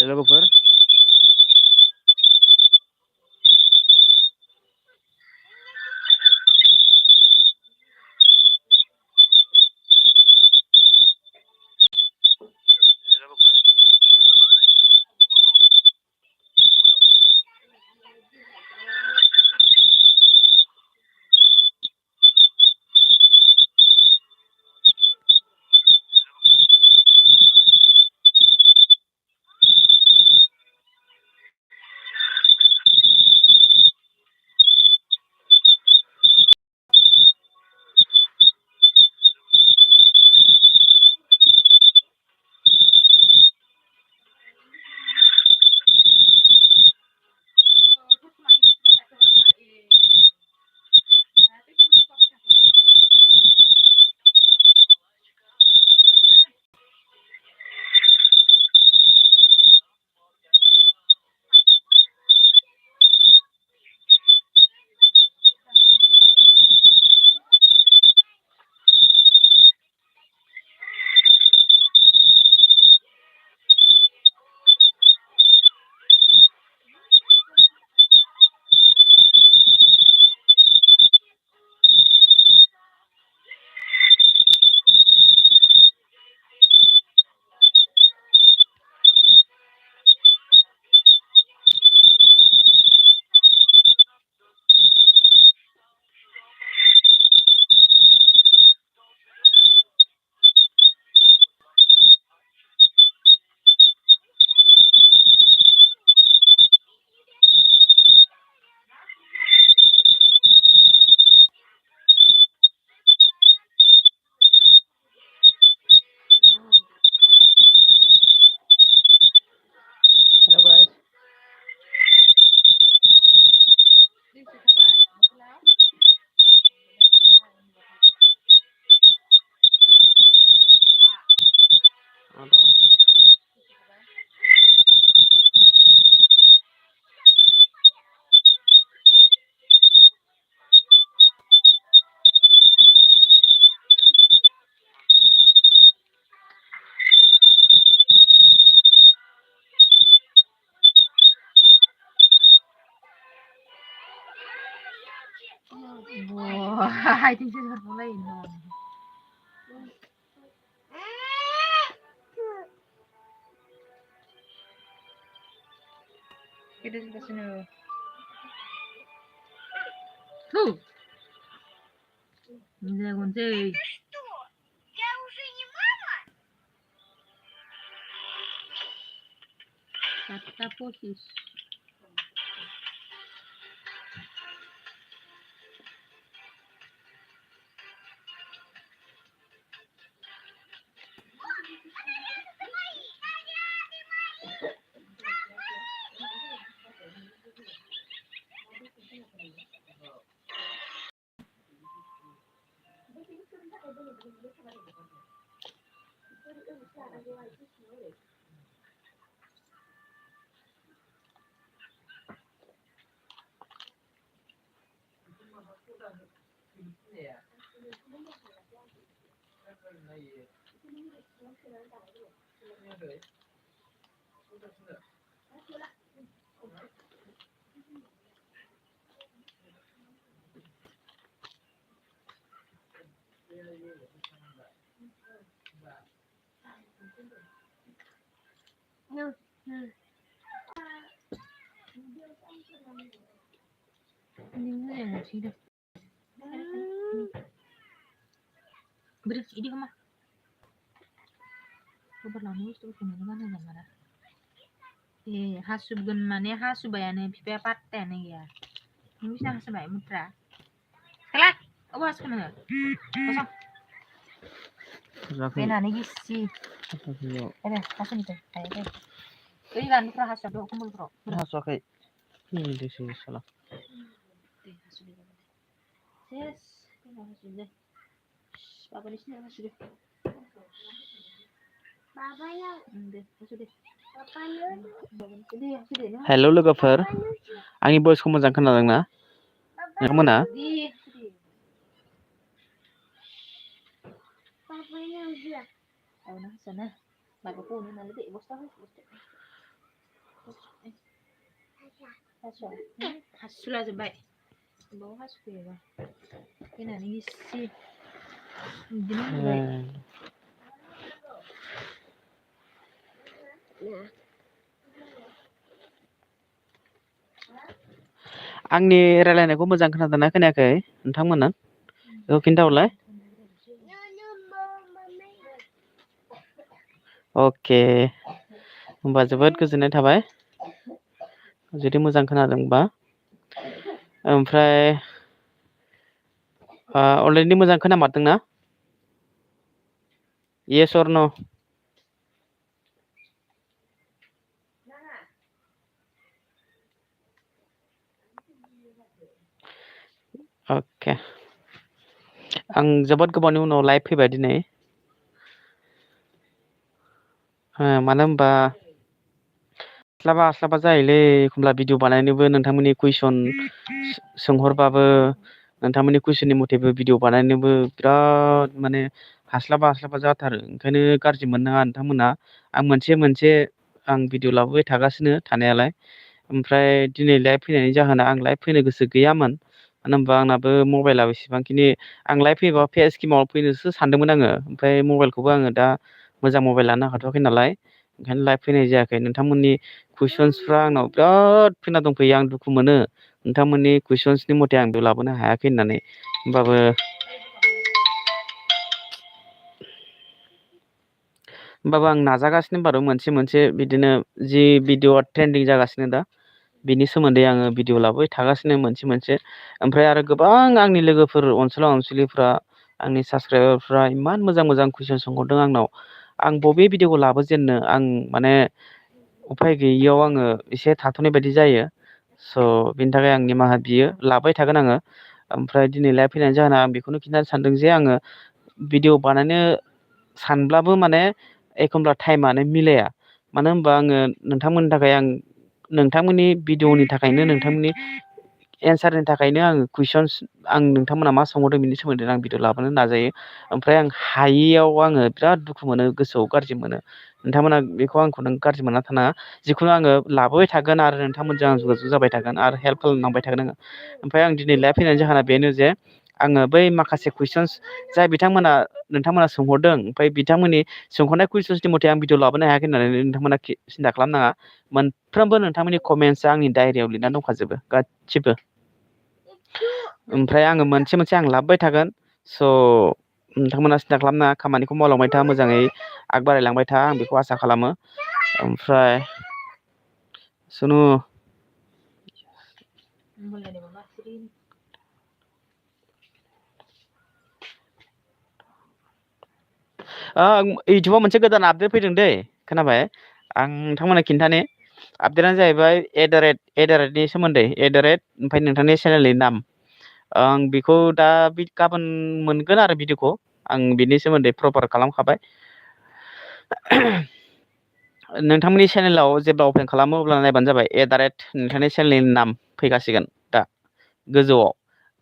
लोगोफोर hello guys I think she's her mulai non. Kita sudah sini. Tuh. Ini kunci. Я уже не мама. Kata posis. Ini yang sih dah. Beres ini kemana? Coba lalu itu kemana mana? Hasubun mana hasubayane pipa paten ya. Ini bisa hasubay mutra. Kelak, apa has kena? Kosong. Pena nih sih. Hasun itu. Ayo. Ini kan mutra hasub do kumpul pro. Hasuk kayak ini di sini salah. Hasub. Yes, ini hasub deh. Papa di sini hasub deh. Baba yang. Hasub deh. Hello लोगोफोर आंनि भइसखौ मोजां खोनादोंना नोंथांमोना हासुला जोब्बाय बाव हासुफैयोबा फैनानै गिसि बिदिनो उन्दुबाय आंनि रायलायनायखौ मोजां खोनादोंना खोनायाखै नोंथांमोना बेखौ खिन्थाहरलाय अके होमबा जोबोद गोजोननाय थाबाय जुदि मोजां खोनादोंबा ओमफ्राय अलरेडि मोजां खोनामारदोंना येस अर नो अके आं जोबोद गोबावनि उनाव लाइभ फैबाय दिनै मानो होनबा हास्लाबा जायोलै एखमब्ला भिडिअ बानायनोबो नोंथांमोननि कुइसन सोंहरबाबो नोंथांमोननि कुइसननि मथेबो भिडिअ बानायनोबो बिराद माने हास्लाबा जाथारो ओंखायनो गाज्रि मोननाङा नोंथांमोना आं मोनसे आं भिडिअ लाबोबाय थागासिनो थानायालाय ओमफ्राय दिनै लाइभ फैनायनि जाहोना आं लाइभ फैनो गोसो गैयामोन मानो होनबा आंनाबो मबाइलाव एसेबांखिनि आं लाइभ फैबा फेस स्किमाव फैनोसो सानदोंमोन आङो ओमफ्राय मबाइलखौबो आङो दा मोजां मबाइल लानो हाथ'वाखै नालाय ओंखायनो लाइभ फैनाय जायाखै नोंथांमोननि कुइसन्सफ्रा आंनाव बिराद फैना दंफैयो आं दुखु मोनो नोंथांमोननि कुइसन्सनि मथे आं बेयाव लाबोनो हायाखै होननानै होमबाबो आं नाजागासिनो बारु मोनसे बिदिनो जि भिडिअ ट्रेन्डिं जागासिनो दा बिनि सोमोन्दै आङो भिडिअ लाबोबाय थागासिनो मोनसे ओमफ्राय आरो गोबां आंनि लोगोफोर अनसुलिफ्रा आंनि साबसक्राइबारफ्रा इमान मोजां कुइसन सोंहरदों आंनाव आं बबे भिडिअखौ लाबोजेननो आं माने उफाय गैयियाव आङो एसे थाथ'नाय बायदि जायो स' बिनि थाखाय आं निमाहा बियो लाबाय थागोन आङो ओमफ्राय दिनै लाइभ फैनायनि जाहोना आं बेखौनो खिन्थानो सानदों जे आङो भिडिअ बानायनो सानब्लाबो माने एखमब्ला टाइमानो मिलाया मानो होनबा आङो नोंथांमोननि थाखाय आं नोंथांमोननि भिडिअनि थाखायनो नोंथांमोननि एन्सारनि थाखायनो आं कुइसन्स आं नोंथांमोना मा सोंहरदों बेनि सोमोन्दै आं भिडिअ लाबोनो नाजायो ओमफ्राय आं हायियाव आङो बिराद दुखु मोनो गोसोआव गाज्रि मोनो नोंथांमोना बेखौ आंखौ नों गाज्रि मोनना थानाङा जिखुनु आङो लाबोबाय थागोन आरो नोंथांमोनजों आं जगाजग जाबाय थागोन आरो हेल्प खालामलांबाय थागोन आङो ओमफ्राय आं दिनै लाइभ फैनायनि जाहोना बेनो जे आङो बै माखासे कुइसन्स जाय नोंथांमोना सोंहरदों ओमफ्राय बिथांमोननि सोंहरनाय कुइसन्सनि मथे आं भिडिअ लाबोनो हायाखै होननानै नोंथांमोना सिन्था खालामनाङा मोनफ्रोमबो नोंथांमोननि कमेन्टसआ आंनि डायरियाव लिरना दंखाजोबो गासिबो ओमफ्राय आङो मोनसे आं लाबोबाय थागोन स' नोंथांमोना सिन्था खालामनाङा खामानिखौ मावलांबाय था मोजाङै आग बारायलांबाय था आं बेखौ आसा खालामो ओमफ्राय सुनु इउटुबाव मोनसे गोदान आपडेट फैदों दै खोनाबाय आं नोंथांमोना खिन्थानि आपडेटआनो जाहैबाय एट नि सोमोन्दै ओमफ्राय नोंथांनि चेनेलनि नाम आं बेखौ दा गाबोन मोनगोन आरो भिडिअखौ आं बिनि सोमोन्दै प्रपार खालामखाबाय नोंथांमोननि चेनेलाव जेब्ला अपेन खालामो अब्ला नायबानो जाबाय नोंथांनि चेनेलनि नाम फैखासिगोन दा गोजौआव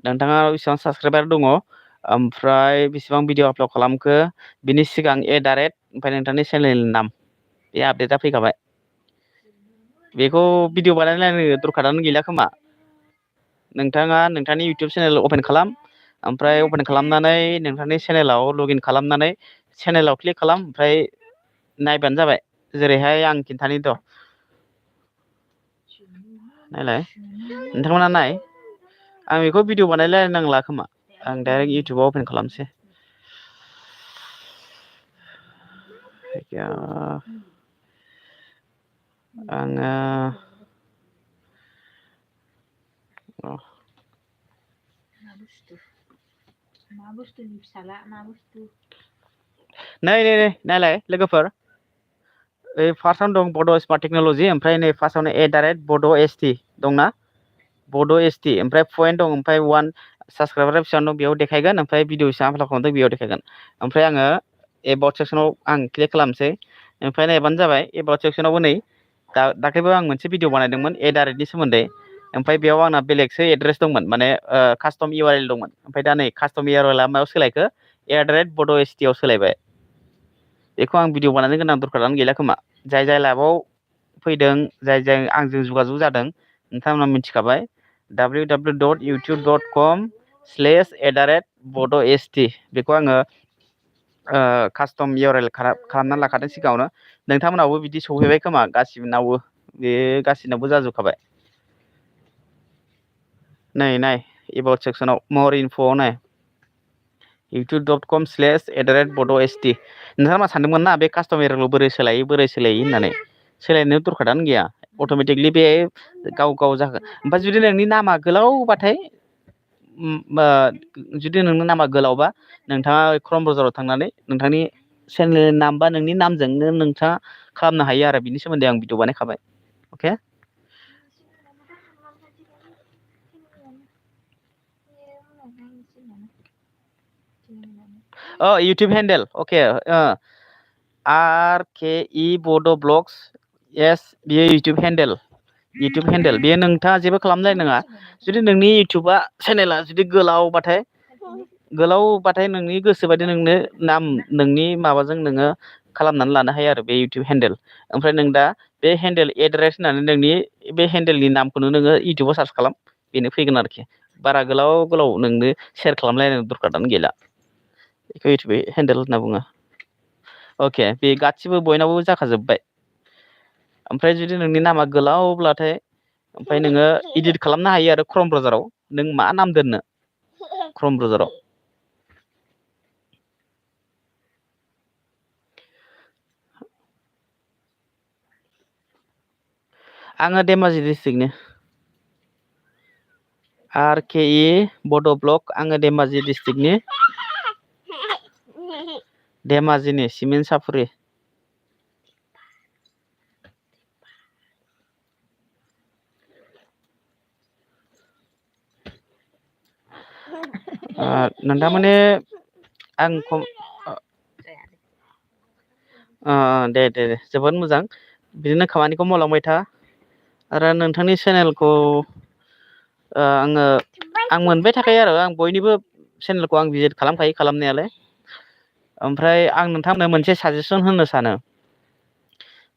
नोंथाङा बेसेबां साबसक्राइबार दङ ओमफ्राय बेसेबां भिडिअ आपल'ड खालामखो बिनि सिगां ओमफ्राय नोंथांनि चेनेलनि नाम बे आपडेटआ फैखाबाय बेखौ भिडिअ बानायलायनो दरखारानो गैला खोमा नोंथाङा नोंथांनि इउटुब चेनेल अपेन खालाम ओमफ्राय अपेन खालामनानै नोंथांनि चेनेलाव लगइन खालामनानै चेनेलाव क्लिक खालाम ओमफ्राय नायबानो जाबाय जेरैहाय आं खिन्थानि नायलाय नोंथांमोना नाय आं बेखौ भिडिअ बानायलायनांला खोमा आं डाइरेक्ट इउटुबाव अपेन खालामसै आङो मा बुस्थुनि फिसाला मा बुस्थु नै नायलाय लोगोफोर फार्स्टआवनो दं बड' स्मार्ट टेक्न'लजि ओमफ्राय नै फार्स्टआवनो @बड' ST दंना बड' ST ओमफ्राय पइन्ट दं ओमफ्राय 1 साबसक्राइबार बेसेबां दं बेयाव देखायगोन ओमफ्राय भिडिअ बेसेबां आपल'ड खालामदों बेयाव देखायगोन ओमफ्राय आङो एबाउट सेक्सनाव आं क्लिक खालामसै ओमफ्राय नायबानो जाबाय एबाउट सेक्सनावबो नै दाख्लैबो आं मोनसे भिडिअ बानायदोंमोन @नि सोमोन्दै ओमफ्राय बेयाव आंना बेलेगसो एड्रेस दंमोन माने कास्टम URL दंमोन ओमफ्राय दा नै कास्टम URLआ मायाव सोलायखो @बड' ST आव सोलायबाय बेखौ आं भिडिअ बानायनो गोनां दरखारानो गैला खोमा जाय लाइभआव फैदों जाय आंजों जगाजग जादों नोंथांमोना मिथिखाबाय www.youtube.com/bodost बेखौ आङो कास्टम URL खालामनानै लाखादों सिगाङावनो नोंथांमोनावबो बिदि सौहैबाय खोमा गासिबोनावबो बे गासिनावबो जाजोबखाबाय नाय एबाउट सेक्सनाव मर इनफ'आव नाय youtube.com/bodost नोंथाङा मा सानदोंमोन ना बे कास्टम URL बोरै सोलायो होननानै सोलायनो दरखारानो गैया अट'मेटिकलि बे गाव जागोन ओमफ्राय जुदि नोंनि नामा गोलावबाथाय जुदि नोंनि नामा गोलावबा नोंथाङा क्रम ब्राउजाराव थांनानै नोंथांनि चेनेलनि नाम बा नोंनि नामजोंनो नोंथाङा खालामनो हायो आरो बिनि सोमोन्दै आं भिडिअ बानायखाबाय अके इउटुब हेन्डेल अके RKE बड' ब्लग्स yes बियो इउटुब हेन्डेल बेयो नोंथाङा जेबो खालामलायनाङा जुदि नोंनि इउटुबा चेनेला जुदि गोलावबाथाय नोंनि गोसोबायदि नोंनो नाम नोंनि माबाजों नोङो खालामनानै लानो हायो आरो बे इउटुब हेन्डेल ओमफ्राय नों दा बे हेन्डेल एड्रेस होननानै नोंनि बे हेन्डेलनि नामखौनो नोङो इउटुबाव सार्च खालाम बेनो फैगोन आरोखि बारा गोलाव नोंनो सेयार खालामलायनो दरखारानो गैला बेखौ इउटुब हेन्डेल होनना बुङो अके बे गासिबो बयनावबो जाखाजोब्बाय ओमफ्राय जुदि नोंनि नामा गोलावब्लाथाय ओमफ्राय नोङो इदिट खालामनो हायो आरो क्रम ब्राउजाराव नों मा नाम दोननो क्रम ब्राउजाराव आङो धेमाजि डिस्ट्रिक्टनि RKE बड' ब्लग आङो धेमाजि डिस्ट्रिक्टनि धेमाजिनि सिमेन्ट सापुरि नोंथांमोननि आं दे जोबोद मोजां बिदिनो खामानिखौ मावलांबाय था आरो नोंथांनि चेनेलखौ आं मोनबाय थाखायो आरो आं बयनिबो चेनेलखौ आं भिजिट खालामखायो खालामनायालाय ओमफ्राय आं नोंथांमोननो मोनसे साजेसन होनो सानो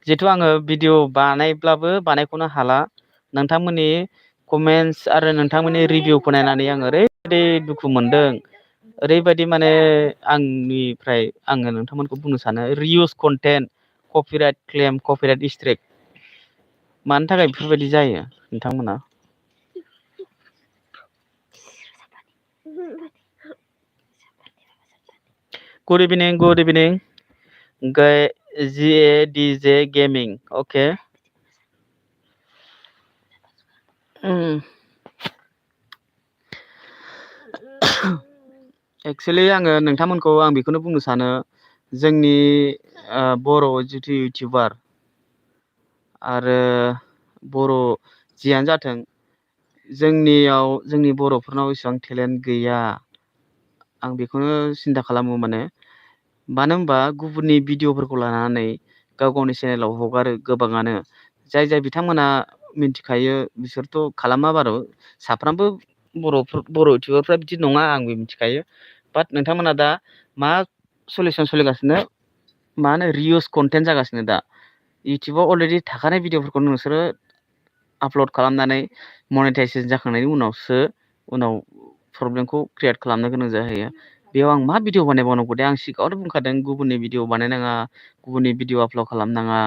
जिहेथु आङो भिडिअ बानायब्लाबो बानायख'नो हाला नोंथांमोननि कमेन्टस आरो नोंथांमोननि रिभिउखौ नायनानै आं ओरैबायदि दुखु मोनदों ओरैबायदि माने आंनिफ्राय आङो नोंथांमोनखौ बुंनो सानो reuse content copyright claim copyright strike मानि थाखाय बेफोरबायदि जायो नोंथांमोना good evening GADJ gaming okay actually आङो नोंथांमोनखौ आं बेखौनो बुंनो सानो जोंनि बर' जिथु इउटिउबार आरो बर' जियानो जाथों जोंनि बर'फोरनाव एसेबां टेलेन्ट गैया आं बेखौनो सिन्था खालामो मानो होनबा गुबुननि भिडिअफोरखौ लानानै गाव गावनि चेनेलाव हगारो गोबाङानो जाय बिथांमोना मिथिखायो बिसोरथ' खालामा बारु साफ्रोमबो बर' इउटिउबारफ्रा बिदि नङा आंबो मिथिखायो बाट नोंथांमोना दा मा सलिउसन सोलिगासिनो मा होनो रिउस कन्टेन्ट जागासिनो दा इउटिउबाव अलरेडि थाखानाय भिडिअफोरखौ नोंसोरो आपल'ड खालामनानै मनेटाइजेसन जाखांनायनि उनाव प्रब्लेमखौ क्रियेट खालामनो गोनां जाहैयो बेयाव आं मा भिडिअ बानायबावनांगौ दे आं सिगाङावनो बुंखादों गुबुननि भिडिअ बानायनाङा गुबुननि भिडिअ आपल'ड खालामनाङा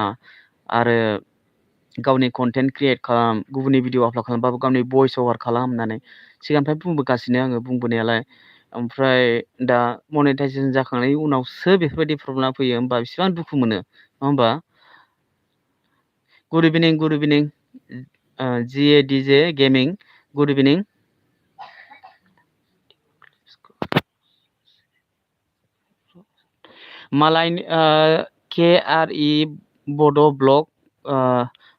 आरो गावनि कन्टेन्ट क्रियेट खालाम गुबुननि भिडिअ आपल'ड खालामबाबो गावनि भइस अभार खालाम होननानै सिगांनिफ्राय बुंबोगासिनो आङो बुंबोनायालाय ओमफ्राय दा मनेटाइजेसन जाखांनायनि उनावसो बेफोरबायदि प्रब्लेमा फैयो होमबा बेसेबां दुखु मोनो नङा होमबा good evening GADJ gaming good इभिनिं मालायनि KRE बड' ब्लग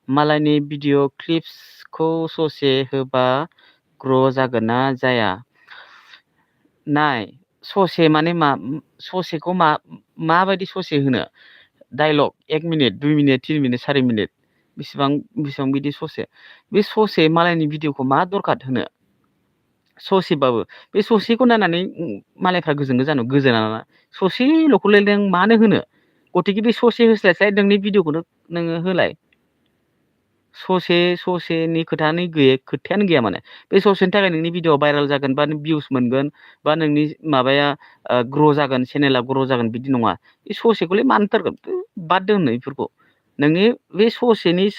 मालायनि भिडिअ क्लिप्सखौ ससे होबा ग्र' जागोन ना जाया नाय ससे माने ससेखौ माबायदि ससे होनो dialogue 1 minute 2 minute 3 minute 4 minute बेसेबां बिदि ससे बे ससे मालायनि भिडिअखौ मा दरखार होनो ससेबाबो बे ससेखौ नायनानै मालायफ्रा गोजोना ना ससेल'खौलाय नों मानो होनो गथिखे बे ससे होस्लायस्लाय नोंनि भिडिअखौनो नोङो होलाय ससेनि खोथायानो गैया माने बे ससेनि थाखाय नोंनि भिडिअ भाइरेल जागोन बा भिउस मोनगोन बा नोंनि माबाया ग्र' जागोन चेनेला ग्र' जागोन बिदि नङा बे ससेखौलाय मानो नांथारगोन बाद दोन बेफोरखौ नोंनि बे ससेनि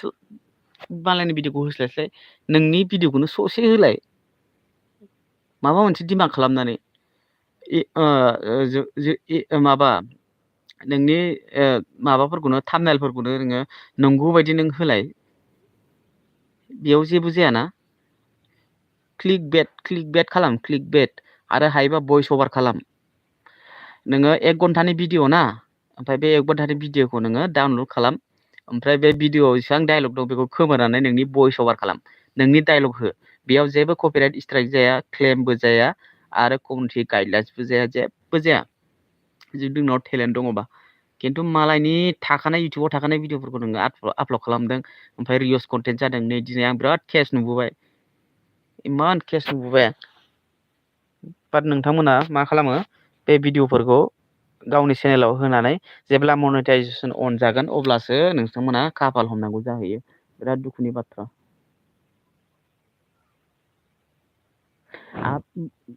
मालायनि भिडिअखौ होस्लायस्लाय नोंनि भिडिअखौनो ससे होलाय माबा मोनसे दिमाग खालामनानै माबा नोंनि माबाफोरखौनो थाम्बनेइलफोरखौनो नोङो नंगौ बायदि नों होलाय बेयाव जेबो जायाना क्लिक बेट खालाम क्लिक बेट आरो हायोबा भइस अभार खालाम नोङो 1 घन्टानि भिडिअ ना ओमफ्राय बे 1 घन्टानि भिडिअखौ नोङो डाउनलड खालाम ओमफ्राय बे भिडिअआव जेसेबां डायलग दं बेखौ खोमोरनानै नोंनि भइस अभार खालाम नोंनि डायलग हो बेयाव जेबो कपिराइट स्ट्राइक जाया क्लेमबो जाया आरो कमिउनिटि गाइडलाइन्सबो जाया जेबो जाया जुदि नोंनाव टेलेन्ट दङबा खिन्थु मालायनि थाखानाय इउटुबाव थाखानाय भिडिअफोरखौ नोङो आपलड खालामदों ओमफ्राय रिउस कन्टेन्ट जादों नै दिनै आं बिराद केस नुबोबाय इमान केस नुबोबाय बाट नोंथांमोना मा खालामो बे भिडिअफोरखौ गावनि चेनेलाव होनानै जेब्ला मनेटाइजेसन अन जागोन अब्लासो नोंथांमोना खाफाल हमनांगौ जाहैयो बिराद दुखुनि बाथ्रा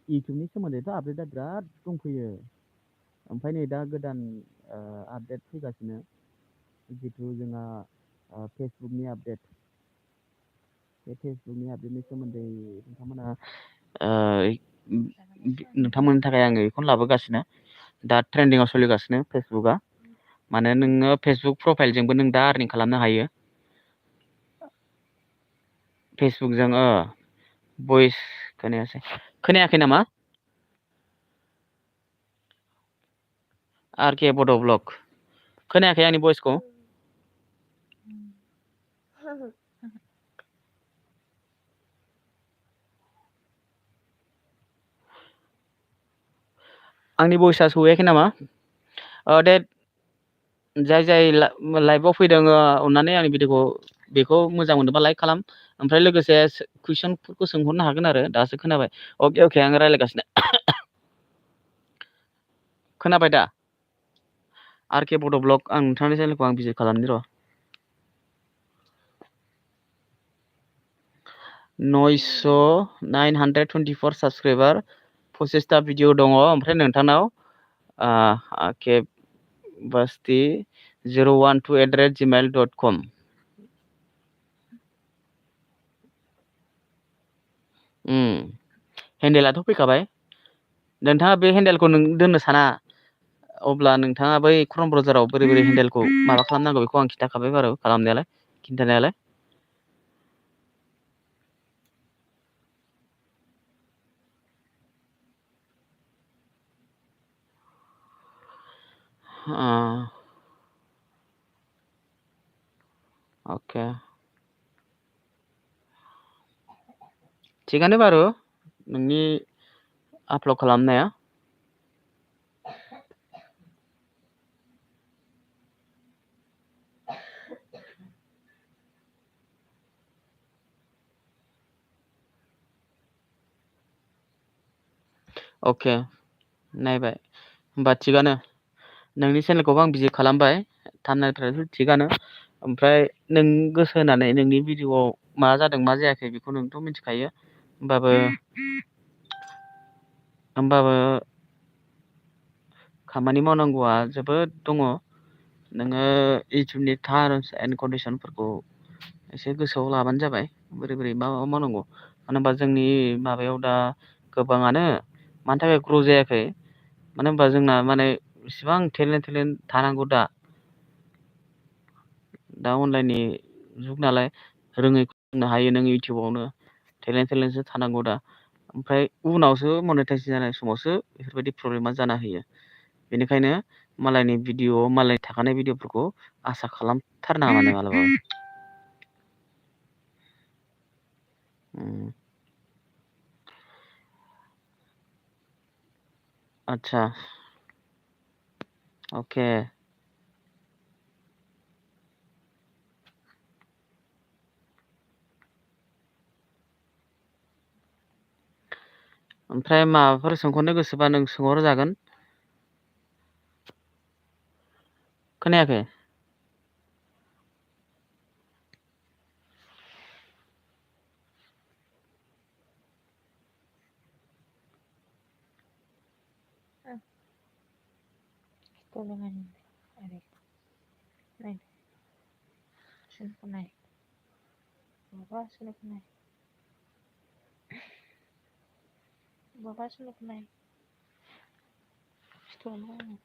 इउटुबनि सोमोन्दैथ' आपडेटआ बिराद दंफैयो ओमफ्राय नै दा गोदान आपडेट फैगासिनो जितु जोंहा फेसबुकनि आपडेट बे फेसबुकनि आपडेटनि सोमोन्दै नोंथांमोननि थाखाय आङो बेखौनो लाबोगासिनो दा ट्रेन्डिंआव सोलिगासिनो फेसबुकआ माने नोङो फेसबुक प्रफाइलजोंबो नों दा आर्निं खालामनो हायो फेसबुकजों भइस खोनायाखै नामा आरके बड' ब्लग खोनायाखै आंनि भइसखौ आंनि भइसआ सहैयाखै नामा दे जाय लाइभआव फैदों अननानै आंनि भिडिअखौ बेखौ मोजां मोनोबा लाइक खालाम ओमफ्राय लोगोसे कुइसनफोरखौ सोंहरनो हागोन आरो दासो खोनाबाय अके आं रायज्लायगासिनो खोनाबाय दा आरके बड' ब्लग आं नोंथांनि चेनेलखौ आं भिजिट खालामनि र' 924 साबसक्राइबार 25टा भिडिअ दङ ओमफ्राय नोंथांनाव आके बास्ति 012@gmail.com हेन्डेलाथ' फैखाबाय नोंथाङा बे हेन्डेलखौ नों दोननो साना अब्ला नोंथाङा बै क्रम ब्राउजाराव बोरै हेन्डेलखौ माबा खालामनांगौ बेखौ आं खिन्थाखाबाय बारु खिन्थानायालाय अके थिगानो बारु नोंनि आपलड खालामनाया अके नायबाय होमबा थिगानो नोंनि चेनेलखौबो आं भिजिट खालामबाय थामनायफ्राथ' थिगानो ओमफ्राय नों गोसो होनानै नोंनि भिडिअआव मा जादों मा जायाखै बेखौ नोंथ' मिथिखायो होमबाबो खामानि मावनांगौआ जोबोद दङ नोङो इउटुबनि टार्मस एन्ड कन्डिसनफोरखौ एसे गोसोआव लाबानो जाबाय बोरै मा मावनांगौ मानो होनबा जोंनि माबायाव दा गोबाङानो मानि थाखाय ग्र' जायाखै मानो होनबा जोंना माने इसिबां टेलेन्ट थानांगौ दा अनलाइननि जुग नालाय रोङैखौ रोंनो हायो नों इउटुबावनो टेलेन्टसो थानांगौ दा ओमफ्राय उनावसो मनेटाइज जानाय समावसो बेफोरबायदि प्रब्लेमा जाना होयो बेनिखायनो मालायनि भिडिअ मालायनि थाखानाय भिडिअफोरखौ आसा खालामथारनाङा माने मालाबाबो आच्छा अके ओमफ्राय माबाफोर सोंहरनो गोसोबा नों सोंहरजागोन खोनायाखै Tolongan ada. Naik. Sini pun naik. Bapak sini pun naik. Bapak sini pun naik. Tolongan.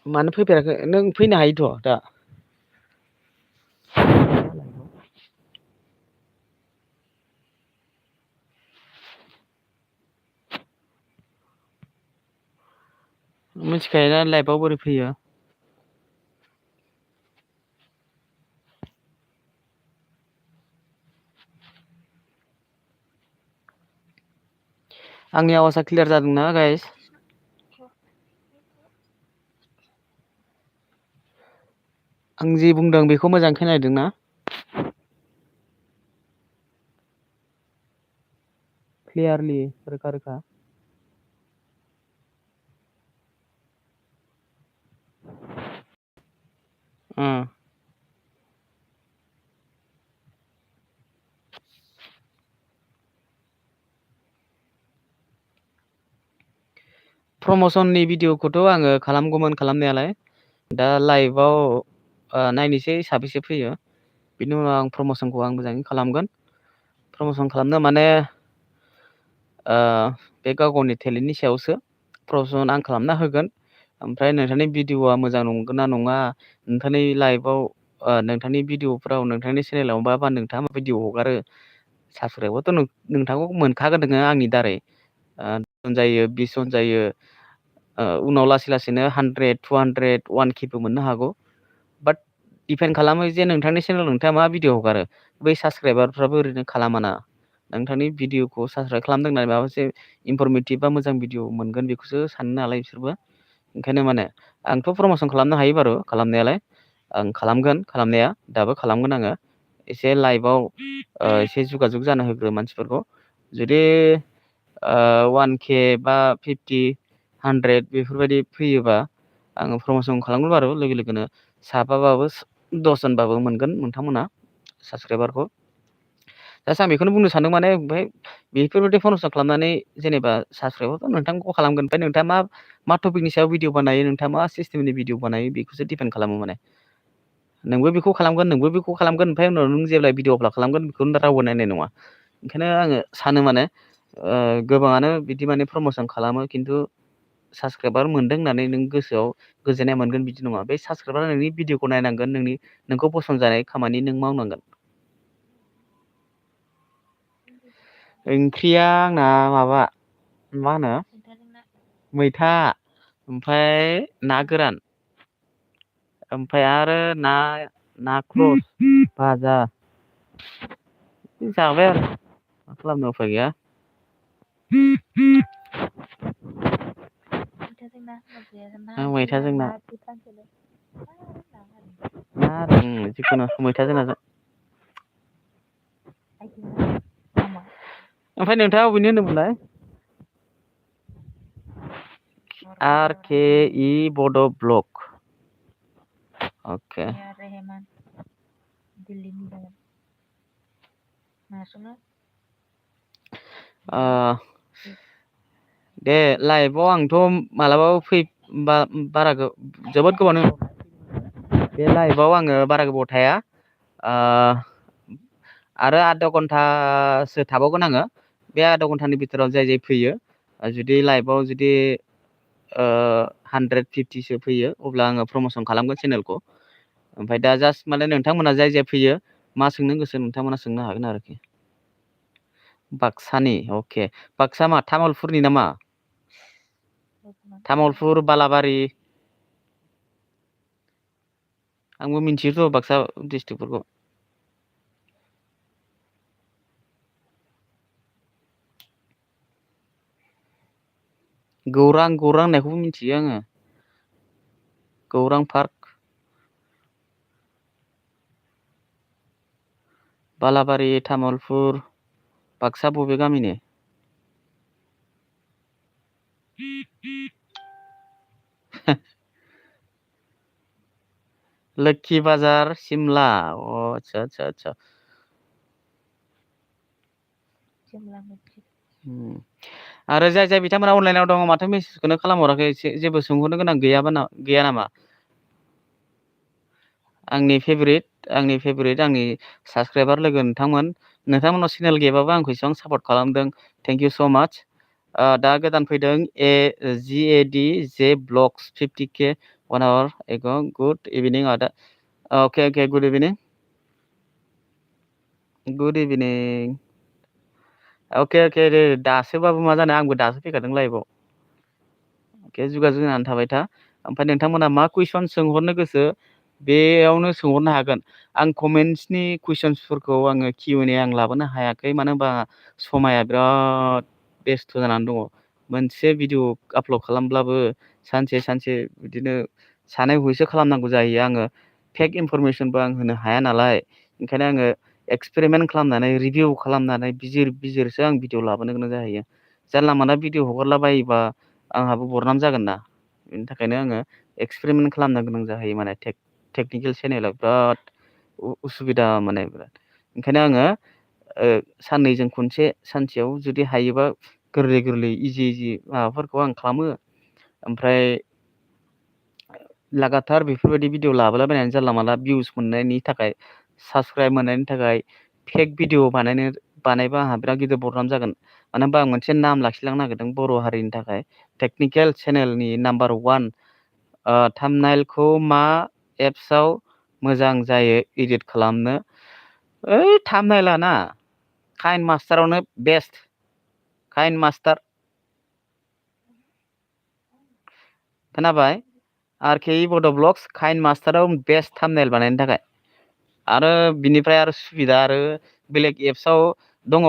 मानो फैफेराखै नों फैनो हायोथ' दा मिथिखायोना लाइभआव बोरै फैयो आंनि आवाजआ क्लियार जादोंना गाइस आं जि बुंदों बेखौ मोजां खोनादोंना क्लियारलि रोखा रोखा प्रम'सननि भिडिअखौथ' आङो खालामगौमोन खालामनायालाय दा लाइभआव नायनोसै साबेसे फैयो बिनि उनाव आं प्रम'सनखौ आं मोजाङै खालामगोन प्रम'सन खालामनो माने बे गाव गावनि टेलेन्टनि सायावसो प्रम'सन आं खालामना होगोन ओमफ्राय नोंथांनि भिडिअआ मोजां नंगोन ना नङा नोंथांनि लाइभआव नोंथांनि भिडिअफ्राव नोंथांनि चेनेलाव बा नोंथाङा मा भिडिअ हगारो साबस्क्राइबारथ' नोंथांखौ मोनखागोन नोङो आंनि दारै जायो 20 जन जायो उनाव लासै लासैनो 100 200 1K मोननो हागौ बाट डिपेन्ड खालामो जे नोंथांनि चेनेलाव नोंथाङा मा भिडिअ हगारो बै साबस्क्राइबारफ्राबो ओरैनो खालामाना नोंथांनि भिडिअखौ साबस्क्राइब खालामदों होननानै माबा मोनसे इनफरमेटिभ बा मोजां भिडिअ मोनगोन बेखौसो सानो नालाय बिसोरबो ओंखायनो माने आंथ' प्रम'सन खालामनो हायो बारु खालामनायालाय आं खालामगोन खालामनाया दाबो खालामगोन आङो एसे लाइभआव एसे जुगाजुग जानो होग्रो मानसिफोरखौ जुदि 1K बा 50 100 बेफोरबायदि फैयोबा आङो प्रम'सन खालामगोन बारु लोगो लोगोनो साबाबाबो 10 जनबाबो मोनगोन नोंथांमोना साबस्क्राइबारखौ दासो आं बेखौनो बुंनो सानदों माने ओमफ्राय बेफोरबायदि प्रम'सन खालामनानै जेनेबा साबस्क्राइबारथ' नोंथांखौ खालामगोन ओमफ्राय नोंथाङा मा टपिकनि सायाव भिडिअ बानायो नोंथाङा मा सिस्टेमनि भिडिअ बानायो बेखौसो डिपेन्ड खालामो माने नोंबो बेखौ खालामगोन ओमफ्राय उनाव नों जेब्ला भिडिअ आपल'ड खालामगोन बेखौनो रावबो नायनाय नङा ओंखायनो आङो सानो माने गोबाङानो बिदि माने प्रम'सन खालामो खिन्थु साबस्क्राइबार मोनदों होननानै नों गोसोआव गोजोननाय मोनगोन बिदि नङा बे साबस्क्राइबारा नोंनि भिडिअखौ नायनांगोन नोंखौ पसन्द जानाय खामानि नों मावनांगोन ओंख्रिया आंना माबा मा होनो मैथा ओमफ्राय ना गोरान ओमफ्राय आरो ना क्रस भाजा जाबाय आरो मा खालामनो उफाय गैया मैथाजों ना जिखुनु मैथाजों नाजों ओमफ्राय नोंथाङा अबेनि होनदोंमोनलाय RKE बड' ब्लग अके दे लाइभआव आंथ' मालाबाबो बारा जोबोद गोबावनो बे लाइभआव आङो बारा गोबाव थाया आरो आधा घन्टासो थाबावगोन आङो बे आधा घन्टानि बिथोराव जाय फैयो जुदि लाइभआव जुदि 150सो फैयो अब्ला आङो प्रम'सन खालामगोन चेनेलखौ ओमफ्राय दा जास्ट माने नोंथांमोना जाय फैयो मा सोंनो गोसो नोंथांमोना सोंनो हागोन आरोखि बाक्सानि अके बाक्सा मा तामुलपुरनि नामा तामुलपुर बालाबारि आंबो मिन्थियोथ' बाक्सा डिस्ट्रिक्टफोरखौ गौरां होननायखौबो मिन्थियो आङो गौरां पार्क बालाबारि तामुलपुर बाक्सा बबे गामिनि लोक्षी बाजार सिमला आच्छा आच्छा आच्छा सिमला मस्जिद आरो जाय बिथांमोना अनलाइनाव दङ माथो मेसेजखौनो खालामहराखै जेबो सोंहरनो गोनां गैया नामा आंनि फेभरेट आंनि साबसक्राइबार लोगो नोंथांमोनाव चेनेल गैयाबाबो आंखौ एसेबां सापर्ट खालामदों थेंक इउ स' माच दा गोदान फैदों GADJ blogs 50K 1 hour ago good evening आदा अके गुड इभिनिं अके दे दासोबाबो मा जानो आंबो दासो फैखादों लाइभआव अके जुगाजुग जानानै थाबाय था ओमफ्राय नोंथांमोना मा कुइसन सोंहरनो गोसो बेयावनो सोंहरनो हागोन आं कमेन्ट्सनि कुइसन्सफोरखौ आङो QNA आं लाबोनो हायाखै मानो होनबा समाया बिराद बेस्थ' जानानै दङ मोनसे भिडिअ आपल'ड खालामब्लाबो सानसे बिदिनो सानै हयैसो खालामनांगौ जायो आङो फेक इनफरमेसनबो आं होनो हाया नालाय ओंखायनो आङो एक्सपेरिमेन्ट खालामनानै रिभिउ खालामनानै बिजिरसो आं भिडिअ लाबोनो गोनां जाहैयो जानला मानला भिडिअ हगारलाबायोबा आंहाबो बरनाम जागोन ना बेनि थाखायनो आङो एक्सपेरिमेन्ट खालामनो गोनां जाहैयो माने टेकनिकेल चेनेलाव बिराद उसुबिदा माने बिराद ओंखायनो आङो साननैजों खनसे सानसेयाव जुदि हायोबा गोरलै इजि माबाफोरखौ आं खालामो ओमफ्राय लागातार बेफोरबायदि भिडिअ लाबोलाबायनानै जानला मानला भिउस मोननायनि थाखाय साबसक्राइब मोननायनि थाखाय फेक भिडिअ बानायबा आंहा बिराद गिदिर बदनाम जागोन मानो होनबा आं मोनसे नाम लाखिलांनो नागिरदों बर' हारिनि थाखाय टेकनिकेल चेनेलनि नाम्बार 1 थाम्बनेइलखौ मा एप्सआव मोजां जायो एडिट खालामनो थाम्बनेइला ना काइन मास्टारावनो बेस्ट काइन मास्टार खोनाबाय RKE बड' ब्लग्स काइन मास्टाराव बेस्ट थाम्बनेइल बानायनो थाखाय आरो बिनिफ्राय आरो सुबिदा आरो बेलेग एप्सआव दङ